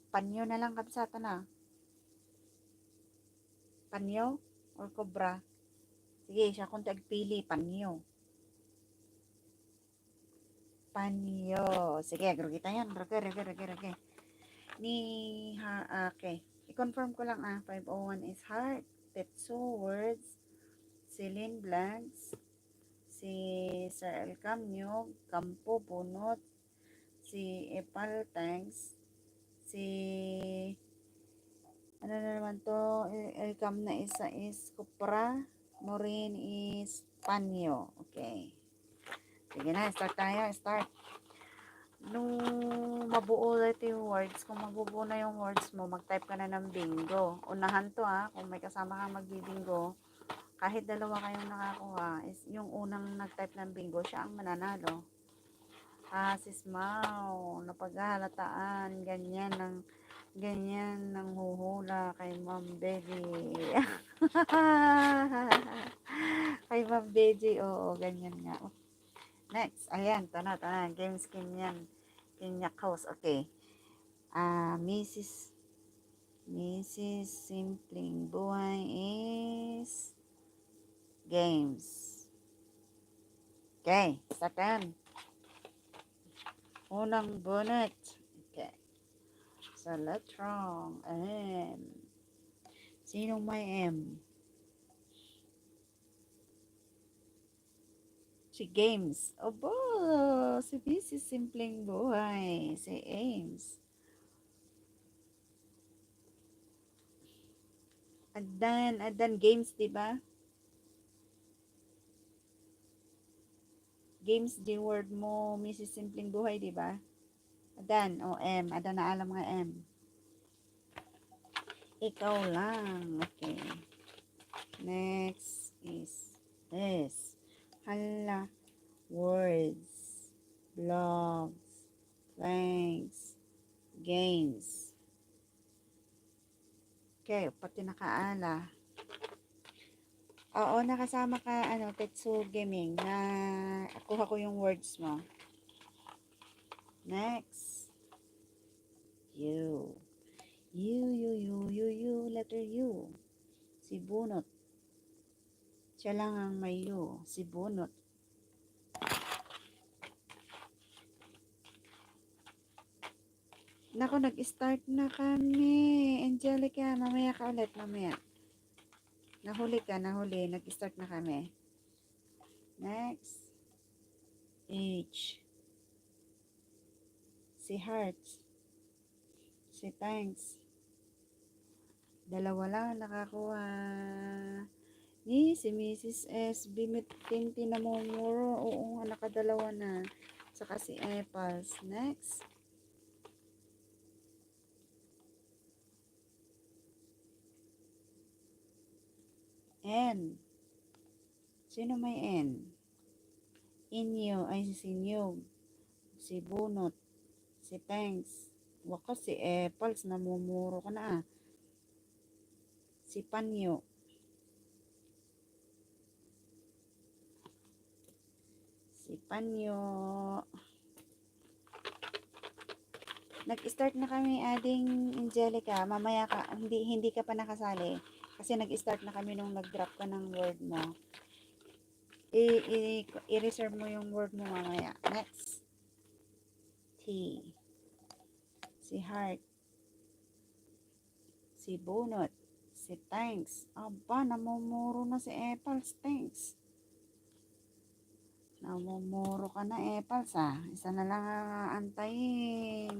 Panyo na lang, kabsat, na. Panyo or kobra? Sige, siya kung ti agpili, panyo. Panyo. Sige, agrugita yan. Rugi, rugi, rugi, rugi. Ni, ha, okay. I-confirm ko lang, ah. Five oh one is heart. Tetsu, words. Celine, blanks. Si Sir El Camyo, Campo, bunot. Si Epal, thanks. Si, ano na naman to? El, El Cam na isa is kopra. Maureen is panyo. Okay. Sige na, start tayo. Start. Nung mabuo na ito yung words, kung mabubuo na yung words mo, mag-type ka na ng bingo. Unahan to, ha, kung may kasama kang magbibingo, kahit dalawa kayong nakakuha, is yung unang nag-type ng bingo, siya ang mananalo. Ah, sis Mau, napaghahalataan, ganyan ang, ganyan ang huhula kay Ma'am Beji. Kay Ma'am Beji, oo, ganyan nga. Next, ayan, tana, tana, games kinyan, kinyak house, okay. Ah, Missus Missus Simpleng Buhay is games. Okay, second. Unang bunot. Okay. Sa letrang M. Sinong may M? Si Games. Obo, si Missus Simpleng Buhay. Si Ames. Adan, adan games, di ba? Games di word mo, Missus Simpleng Buhay, di ba? Adan, o M. Adan na alam nga M. Ikaw lang. Okay. Next is this. Hala. Words. Blogs. Planks. Games. Okay, pati nakaala. Oo, nakasama ka, ano, Tetsu Gaming, na kuha ko yung words mo. Next. U. U, U, U, U, U, letter U. Si Bunot. Siya lang ang may U. Si Bunot. Naku, nag-start na kami. Angelica, mamaya ka ulit, mamaya. Nahuli ka, nahuli. Nag-start na kami. Next. H. Si Hearts. Si Thanks. Dalawa lang nakakuha. Ni si Missus S B Mitkinti namumuro. Oo nga, nakadalawa na. Saka si Epals. Next. N. Sino may N? Inyo, ay, si Sinyog, si Bunot, si Thanks. Wakas, si Epals, namumuro ka na, ah. Si Panyo. Si Panyo. Nag-start na kami, ading Angelica. Mamaya ka, hindi, hindi ka pa nakasali. Kasi nag-start na kami nung nag-drop ka ng word mo. I, i, i-reserve mo yung word mo mamaya. Next. T. Si Heart. Si Bunot. Si Thanks. Aba, namumuro na si Epals. Thanks. Namumuro ka na, Epals, ah. Isa na lang ang aantayin.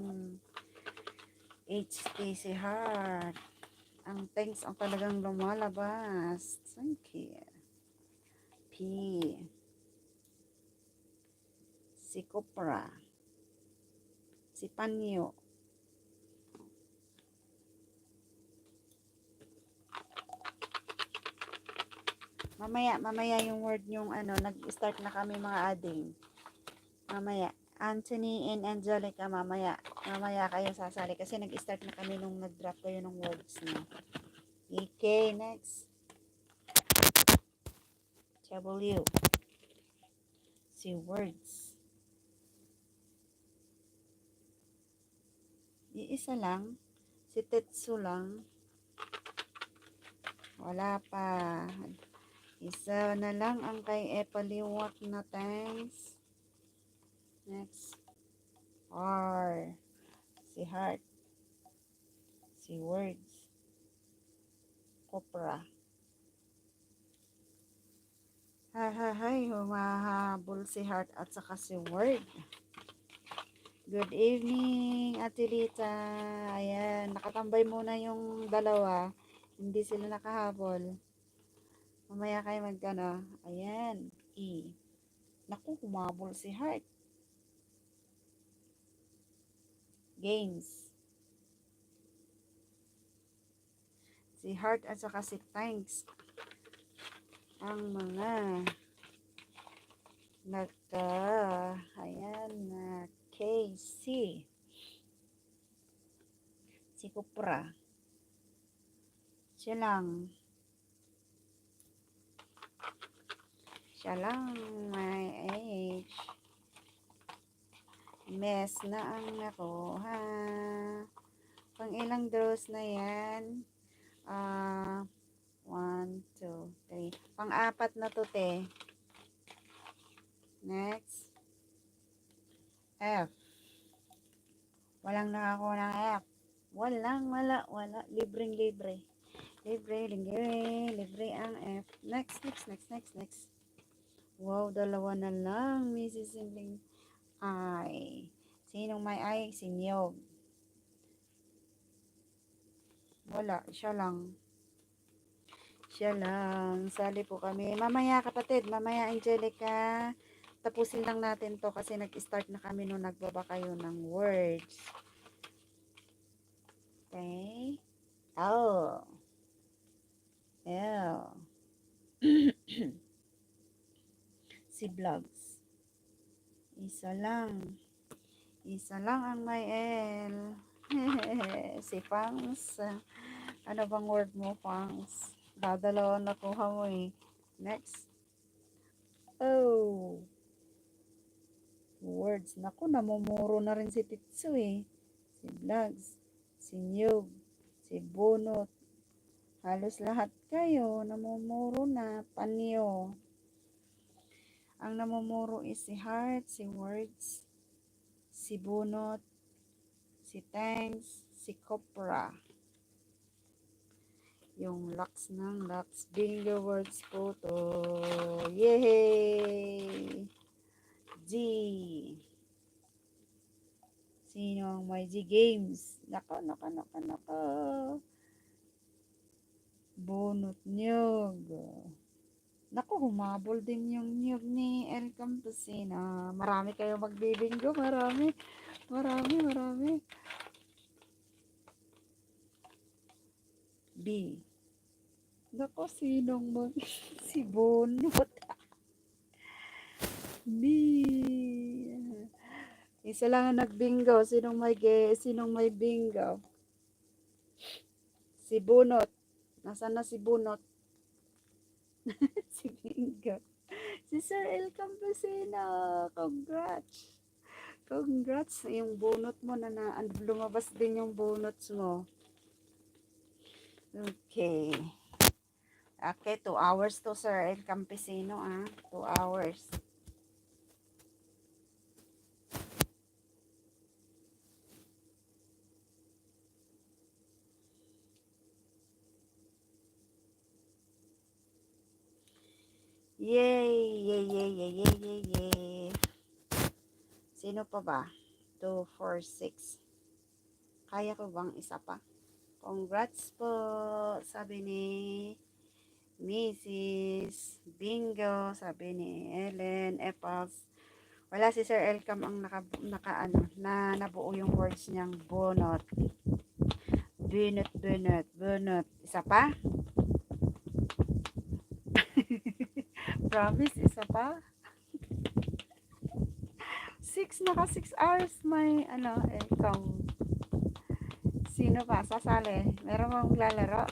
H T C Heart. Ang Thanks ang talagang lumalabas. Thank you. P. Si Copra. Si Panyo. Mamaya, mamaya yung word yung ano, nag-start na kami, mga ading. Mamaya, Anthony and Angelica, mamaya. Mamaya kayo sasali kasi nag-start na kami nung nag-drop kayo ng words niyo. Okay, next. W. Si Words. Iisa lang. Si Tetsu lang. Wala pa. Isa na lang ang kay Epaliwak na Thanks. Next. R. Si Heart. Si Words. Copra. Hay, hay, hay, humahabol si Heart at saka si Word. Good evening, Ate Lita. Ayan, nakatambay muna yung dalawa. Hindi sila nakahabol. Mamaya kayo magkano. Ayan, E. Naku, humabol si Heart. Games. Si Heart at saka si Thanks ang mga nagka, ayan, na K C. Si Copra. Siya lang. Siya lang, may age. Mess na ang nakuha. Pang ilang draws na yan? Ah, one, two, three. Pang-apat na to, te. Next. F. Walang nakakuha ng F. Walang, wala, wala. Libreng libre. Libre, libre, libre ang F. Next, next, next, next, next. Wow, dalawa na lang, Missus Singling. Ay. Sinong may ay? Si Nyog. Wala, siya lang. Siya lang. Sali po kami. Mamaya, kapatid, mamaya, Angelica, tapusin lang natin to kasi nag-start na kami nung nagbaba kayo ng words. Okay? Oh. L. Si Vlogs. Isa lang. Isa lang ang may L. Si Fangs. Ano bang word mo, Fangs? Dadalawa nakuha mo eh. Next. Oh. Words. Naku, namumuro na rin si Titsu eh. Si Vlogs, si Nyug, si Bunot. Halos lahat kayo namumuro na. Panyo. Ang namumuro is si Heart, si Words, si Bunot, si Thanks, si Copra. Yung Lux ng Lux Bingo Words po to. Yehey! G. Sino ang may G Games? Nako, nako, nako, nako. Bunot niyog. Naku, humabol din yung niyog ni El Campesino. Marami kayo magbibingo. Marami. Marami, marami. B. Naku, sinong mag- si Bunot. B. Isa lang ang nagbingo. Sinong may ge-, sinong may bingo? Si Bunot. Nasaan na si Bunot? Si Bingo. Si Sir El Campesino. Congrats. Congrats. Yung bunot mo na, na lumabas din yung bunot mo. Okay. Okay, two hours to, Sir El Campesino, ah. Two hours. Yay! Yay, yay, yay, yay, yay, yay. Sino pa ba? Two, four, six. Kaya ko bang isa pa? Congrats po, sabi ni Missus Bingo, sabi ni Ellen Epals. Wala, si Sir Elcam ang naka, naka ano, na nabuo yung words niyang bunot. Bunot, bunot, bunot. Isa pa? Promise, isa pa? Six, naka six hours may ano, Elcam. Sino pa? Sasali. Meron bang maglalaro?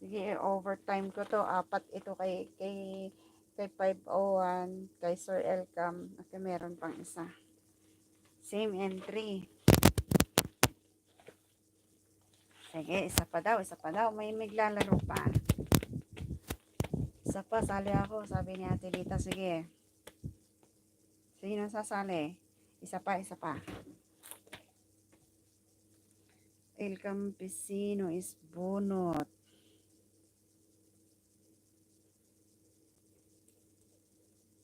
Sige, overtime ko to. Apat ito kay, kay, kay five oh one, kay Sir Elcam. Okay, meron pang isa. Same entry. Sige, isa pa daw, isa pa daw. May maglalaro pa. Isa pa, sali ako, sabi ni Ate Lita. Sige. Sino sasali? Isa pa, isa pa. El Campesino is bunot.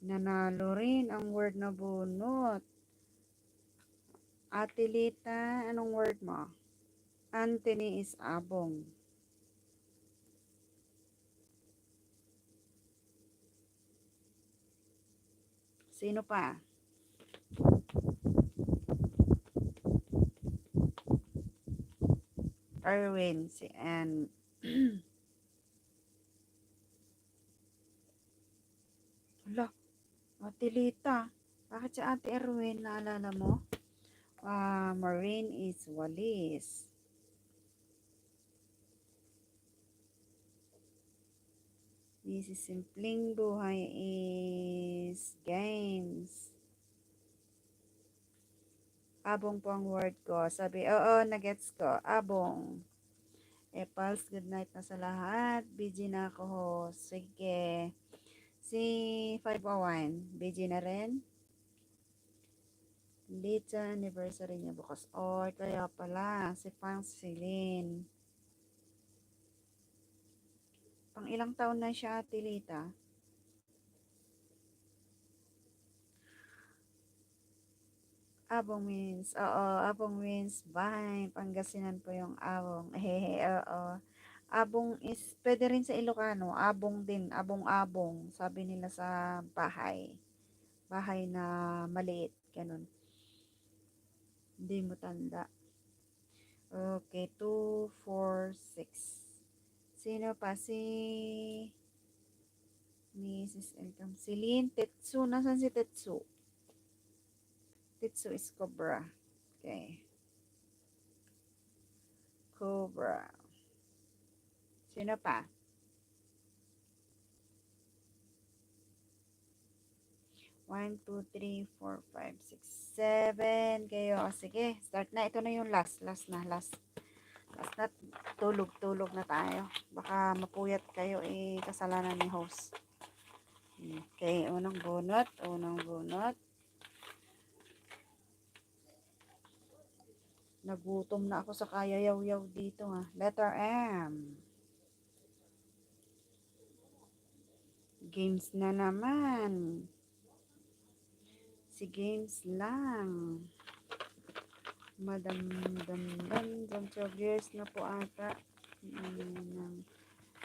Nanalo rin ang word na bunot. Ate Lita, anong word mo? Anthony is abong. Sino pa? Erwin, si Ann. Hala, Ate Lita. Bakit si Ate Erwin? Naalala mo? Ah, Maureen is walis. Missus Simpleng Buhay is games. Abong po ang word ko. Sabi, oo, nagets ko. Abong. Epals, good night na sa lahat. B G na ako, host. Sige. Si five oh one, B G na rin. Lita, anniversary niya bukas. Oy, kaya pala. Si Pang Celine. Pang ilang taon na siya, Ate Lita? Abong means, oo, abong means bahay. Pangasinan po yung abong. Hehe, oo. Abong is, pwede rin sa Ilocano. Abong din, abong-abong. Sabi nila sa bahay. Bahay na maliit, ganun. Hindi mo tanda. Okay, two, four, six. Sino pa? Si Missus Elcam. Celine, Tetsu. Nasaan si Tetsu? Tetsu is Cobra. Okay. Cobra. Sino pa? One, two, three, four, five, six, seven kayo. O, sige, start na. Ito na yung last. Last na, last. Last na. Tulog-tulog na tayo. Baka mapuyat kayo, eh, kasalanan ni host. Okay, unang bunot. Unang bunot. Nagutom na ako sa kayayawyaw dito, ah. Letter M. Games na naman. Si Games lang. Madam, dam, dam, dam, twelve years na po ata. Ano ng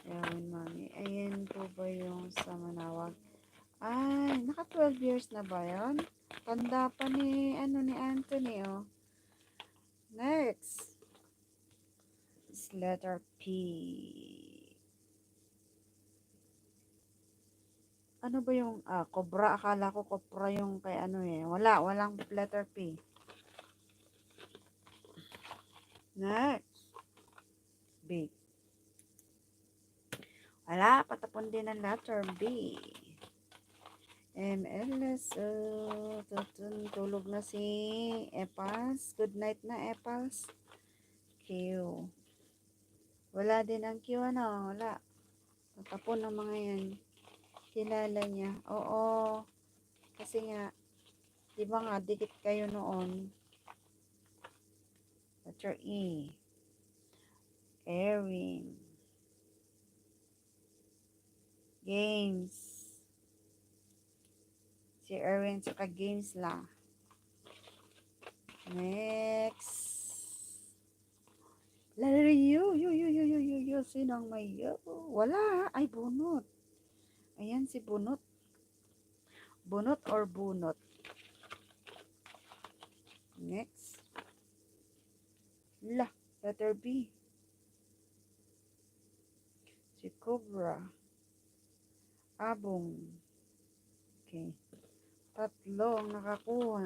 Erwin, Mami? Ayan po ba yung sa Manawag? Ay, naka twelve years na ba yun? Tanda pa ni, ano, ni Anthony, oh. Next is letter P. Ano ba yung, ah, cobra? Akala ko cobra yung kay ano eh. Wala, walang letter P. Next. B. Wala, patapon din ang letter B. M L S, uh, tutun, tulog na si Epals. Good night na, Epals. Q. Wala din ang Q, ano? Wala. Patapon ang mga yan. Kilala niya. Oo. Kasi nga, di ba nga, dikit kayo noon? Letter E. Erwin. Games. Si Erwin tsaka Games lang. Next. Letter U. U, U, U, U, U, U. Sino ang may U? Wala. Ay, Bunot. Ayan si Bunot. Bunot or Bunot? Next. La, letter B. Si Cobra. Abong. Okay. Tatlo ang nakakuha.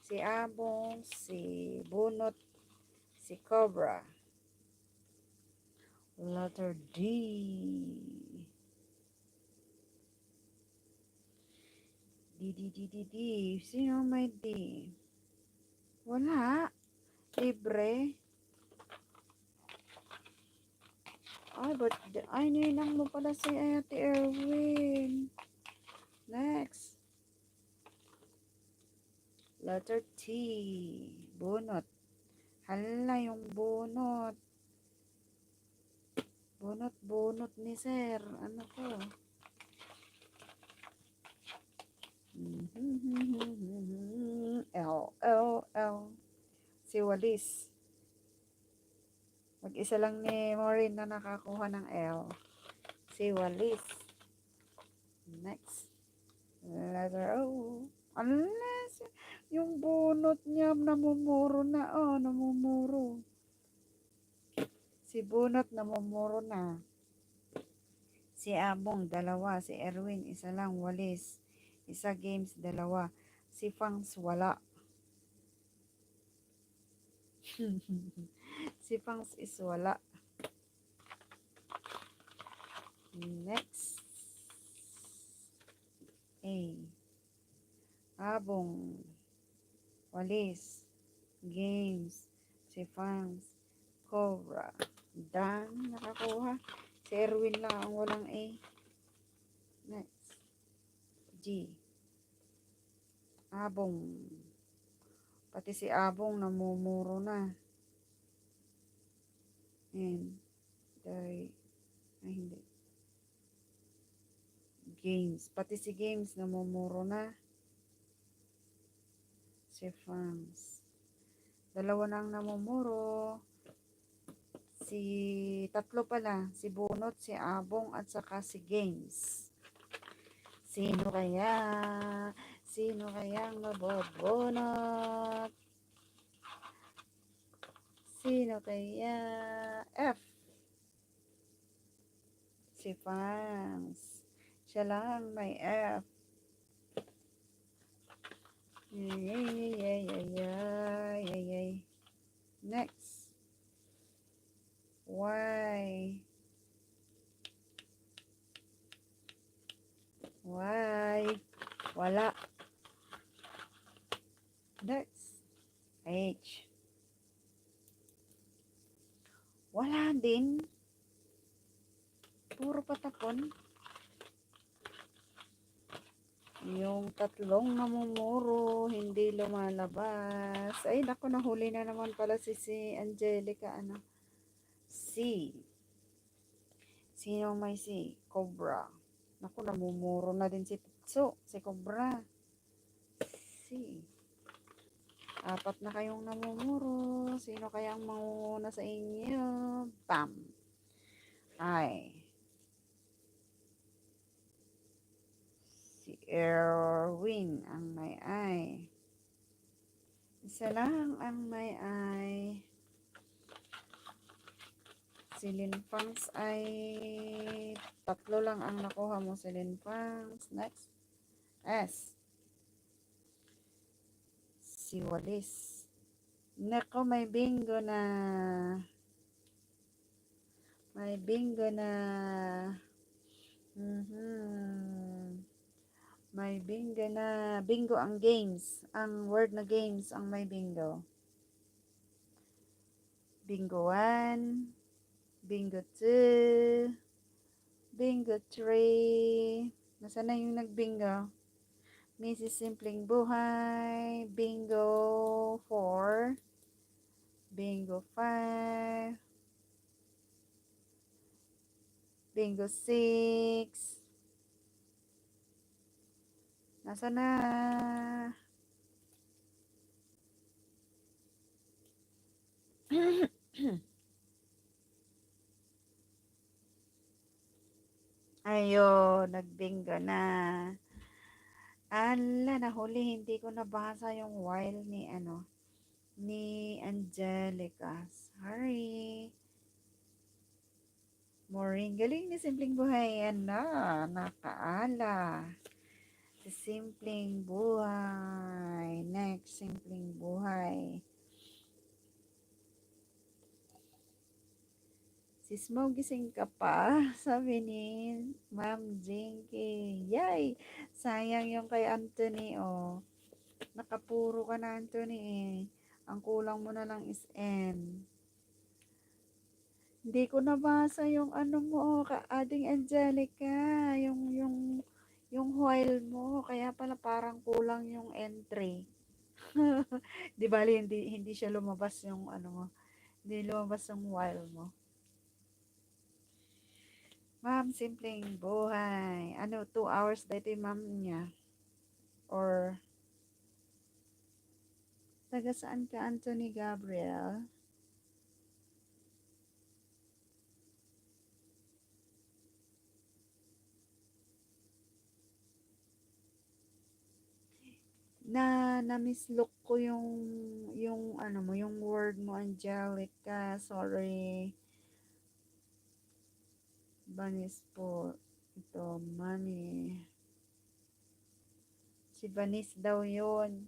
Si Abong, si Bunot, si Cobra. Letter D. D, D, D, D, D. Sino may D? Wala. Libre. Ay, but, ay, ninang mo pala si Ate Erwin. Next. Letter T. Bunot. Hala, yung bunot. Bunot, bunot ni sir. Ano ko? L, L, L. Si Walis. Mag-isa lang ni Maureen na nakakuha ng L. Si Walis. Next. Letter O. Unless, yung bunot niya, namumuro na. Oh, namumuro. Si Bunot, namumuro na. Si Abong, dalawa. Si Erwin, isa lang. Walis, isa. Games, dalawa. Si Fangs, wala. Si Fangs is wala. Next. A. Abong. Walis. Games. Si Fangs. Cobra. Dan. Nakakuha. Si Erwin lang ang walang A. Next. G. Abong. Pati si Abong namumuro na. And, ay, ay, hindi. Games. Pati si Games namumuro na. Si Franz. Dalawa na ang namumuro. Si, tatlo pala. Si Bunot, si Abong, at saka si Games. Sino kaya? Sino kaya ang mabubunot? Sino kaya? F. Si Franz. Siya lang may F. Ay, ay, ay, ay, ay, ay, ay. Next. Y. Y. Wala. Next. H. Wala din. Puro patapon. Yung tatlong namumuro, hindi lumalabas. Ay, naku, nahuli na naman pala si, si Angelica, ano. C. Sino may C? Cobra. Naku, namumuro na din si Tetsu, si Cobra. C. Apat na kayong namumuro. Sino kaya ang mangunguna sa inyo? Bam! Ay. Si Erwin ang may I. Isa lang ang may I. Si Linfangs ay tatlo lang ang nakuha mo. Si Linfangs. Next. S. Si Walis. Nako, may bingo na. May bingo na. Mhm. May bingo na. Bingo ang games. Ang word na games ang may bingo. Bingo one, bingo two, bingo three. Nasaan na yung nagbingo? Missus Simpleng Buhay, bingo four, bingo five, bingo six. Nasaan na? Ayo, nagbingo na. Ala, nahuli, hindi ko nabasa yung while ni, ano, ni Angelica. Sorry. Maureen, galing ni Simpleng Buhay. Ano, nakaala. Si Simpleng Buhay. Next, Simpleng Buhay. Sis Mo, gising ka pa? Sabi ni Ma'am Jinky. Yay! Sayang yung kay Anthony, oh. Nakapuro ka na, Anthony, eh. Ang kulang mo na lang is N. Hindi ko nabasa yung ano mo, ka-, Ading Angelica, yung, yung, yung while mo. Kaya pala parang kulang yung entry. Di bali, hindi, hindi siya lumabas yung ano mo. Hindi lumabas yung while mo. Ma'am, Simpleng Buhay. Ano, two hours dito yung ma'am niya? Or, taga saan ka, Anthony Gabriel? Na, na-mislook ko yung, yung ano mo, yung word mo, Angelica. Sorry. Banis po. Ito, money. Si Banis daw yun.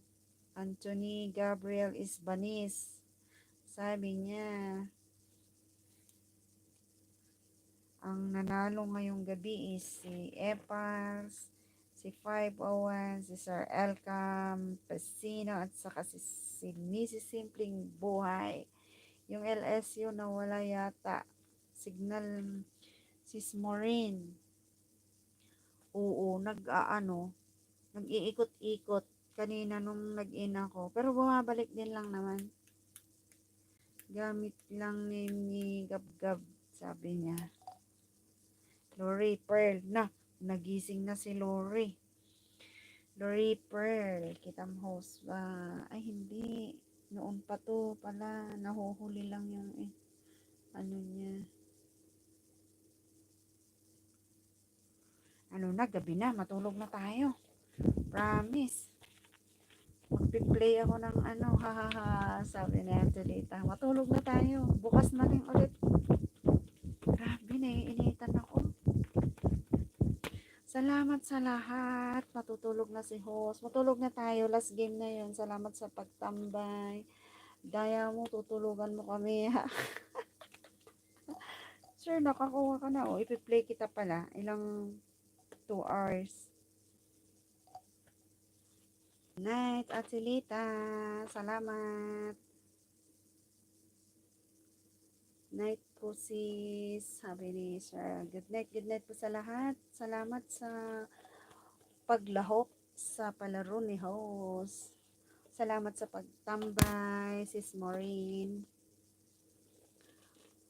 Anthony Gabriel is Banis. Sabi niya, ang nanalo ngayong gabi is si Epals, si five oh one, si Sir Elcam Pesino, at saka si, si Missus Simpleng Buhay. Yung L S U nawala yata. Signal, Sis Maureen. Oo, nag-aano, nag-iikot-ikot kanina nung nag-in ako. Pero bumabalik din lang naman. Gamit lang ni, ni Gabgab, sabi niya. Lori, Pearl, na, nagising na si Lori. Lori, Pearl, kitam host ba? Ay, hindi. Noon pa to pala, nahuhuli lang yung, eh, ano niya. Ano na, gabi na, matulog na tayo. Promise. Magpi-play ako ng ano, ha, ha, ha, sabi ni Angelita. Matulog na tayo. Bukas na rin ulit. Grabe, naiinitan ako. Salamat sa lahat. Matutulog na si host. Matulog na tayo. Last game na yun. Salamat sa pagtambay. Daya mo, tutulugan mo kami, ha? Sir, nakakuha ka na. O, ipi-play kita pala. Ilang two hours. Night, Angelita. Salamat. Night po, sis. Sabi ni Sir. Good night, good night po sa lahat. Salamat sa paglahok. sa palaro ni host. Salamat sa pagtambay, Sis Maureen.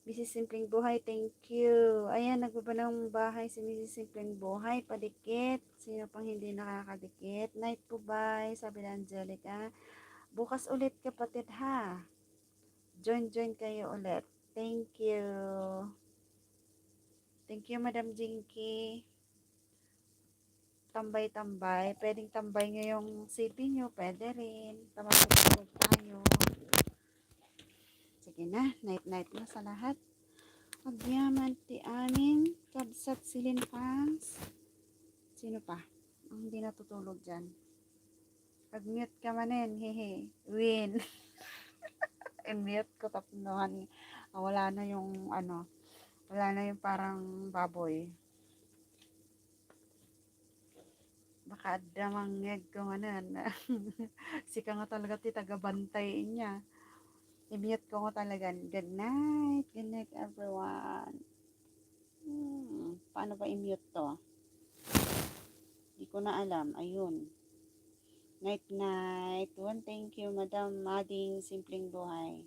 Missus Simpleng Buhay, thank you. Ayan, nagbabanong bahay si Missus Simpleng Buhay. Padikit. Sino pang hindi nakakadikit? Night po, bye, sabi ni Angelica. Bukas ulit, kapatid, ha? Join, join kayo ulit. Thank you. Thank you, Madam Jinky. Tambay-tambay. Pwedeng tambay ngayong city nyo. Pwede rin. Tamatulog tayo. Sige na. Night-night na sa lahat. Agyaman ti amin, kabsat Silin Pangs. Sino pa? Ang hindi natutulog dyan. Pag-mute ka manen, hehe. Win. I-mute ko tapno, honey. Ah, wala na yung, ano, wala na yung parang baboy. Baka adda mangngeg ko manen. Sika nga talaga ti tagabantay niya. I-mute ko nga talaga. Good night. Good night, everyone. Hmm, paano ba i-mute to? Di ko na alam. Ayun. Night night. One, thank you, Madam Mading Simpleng Buhay.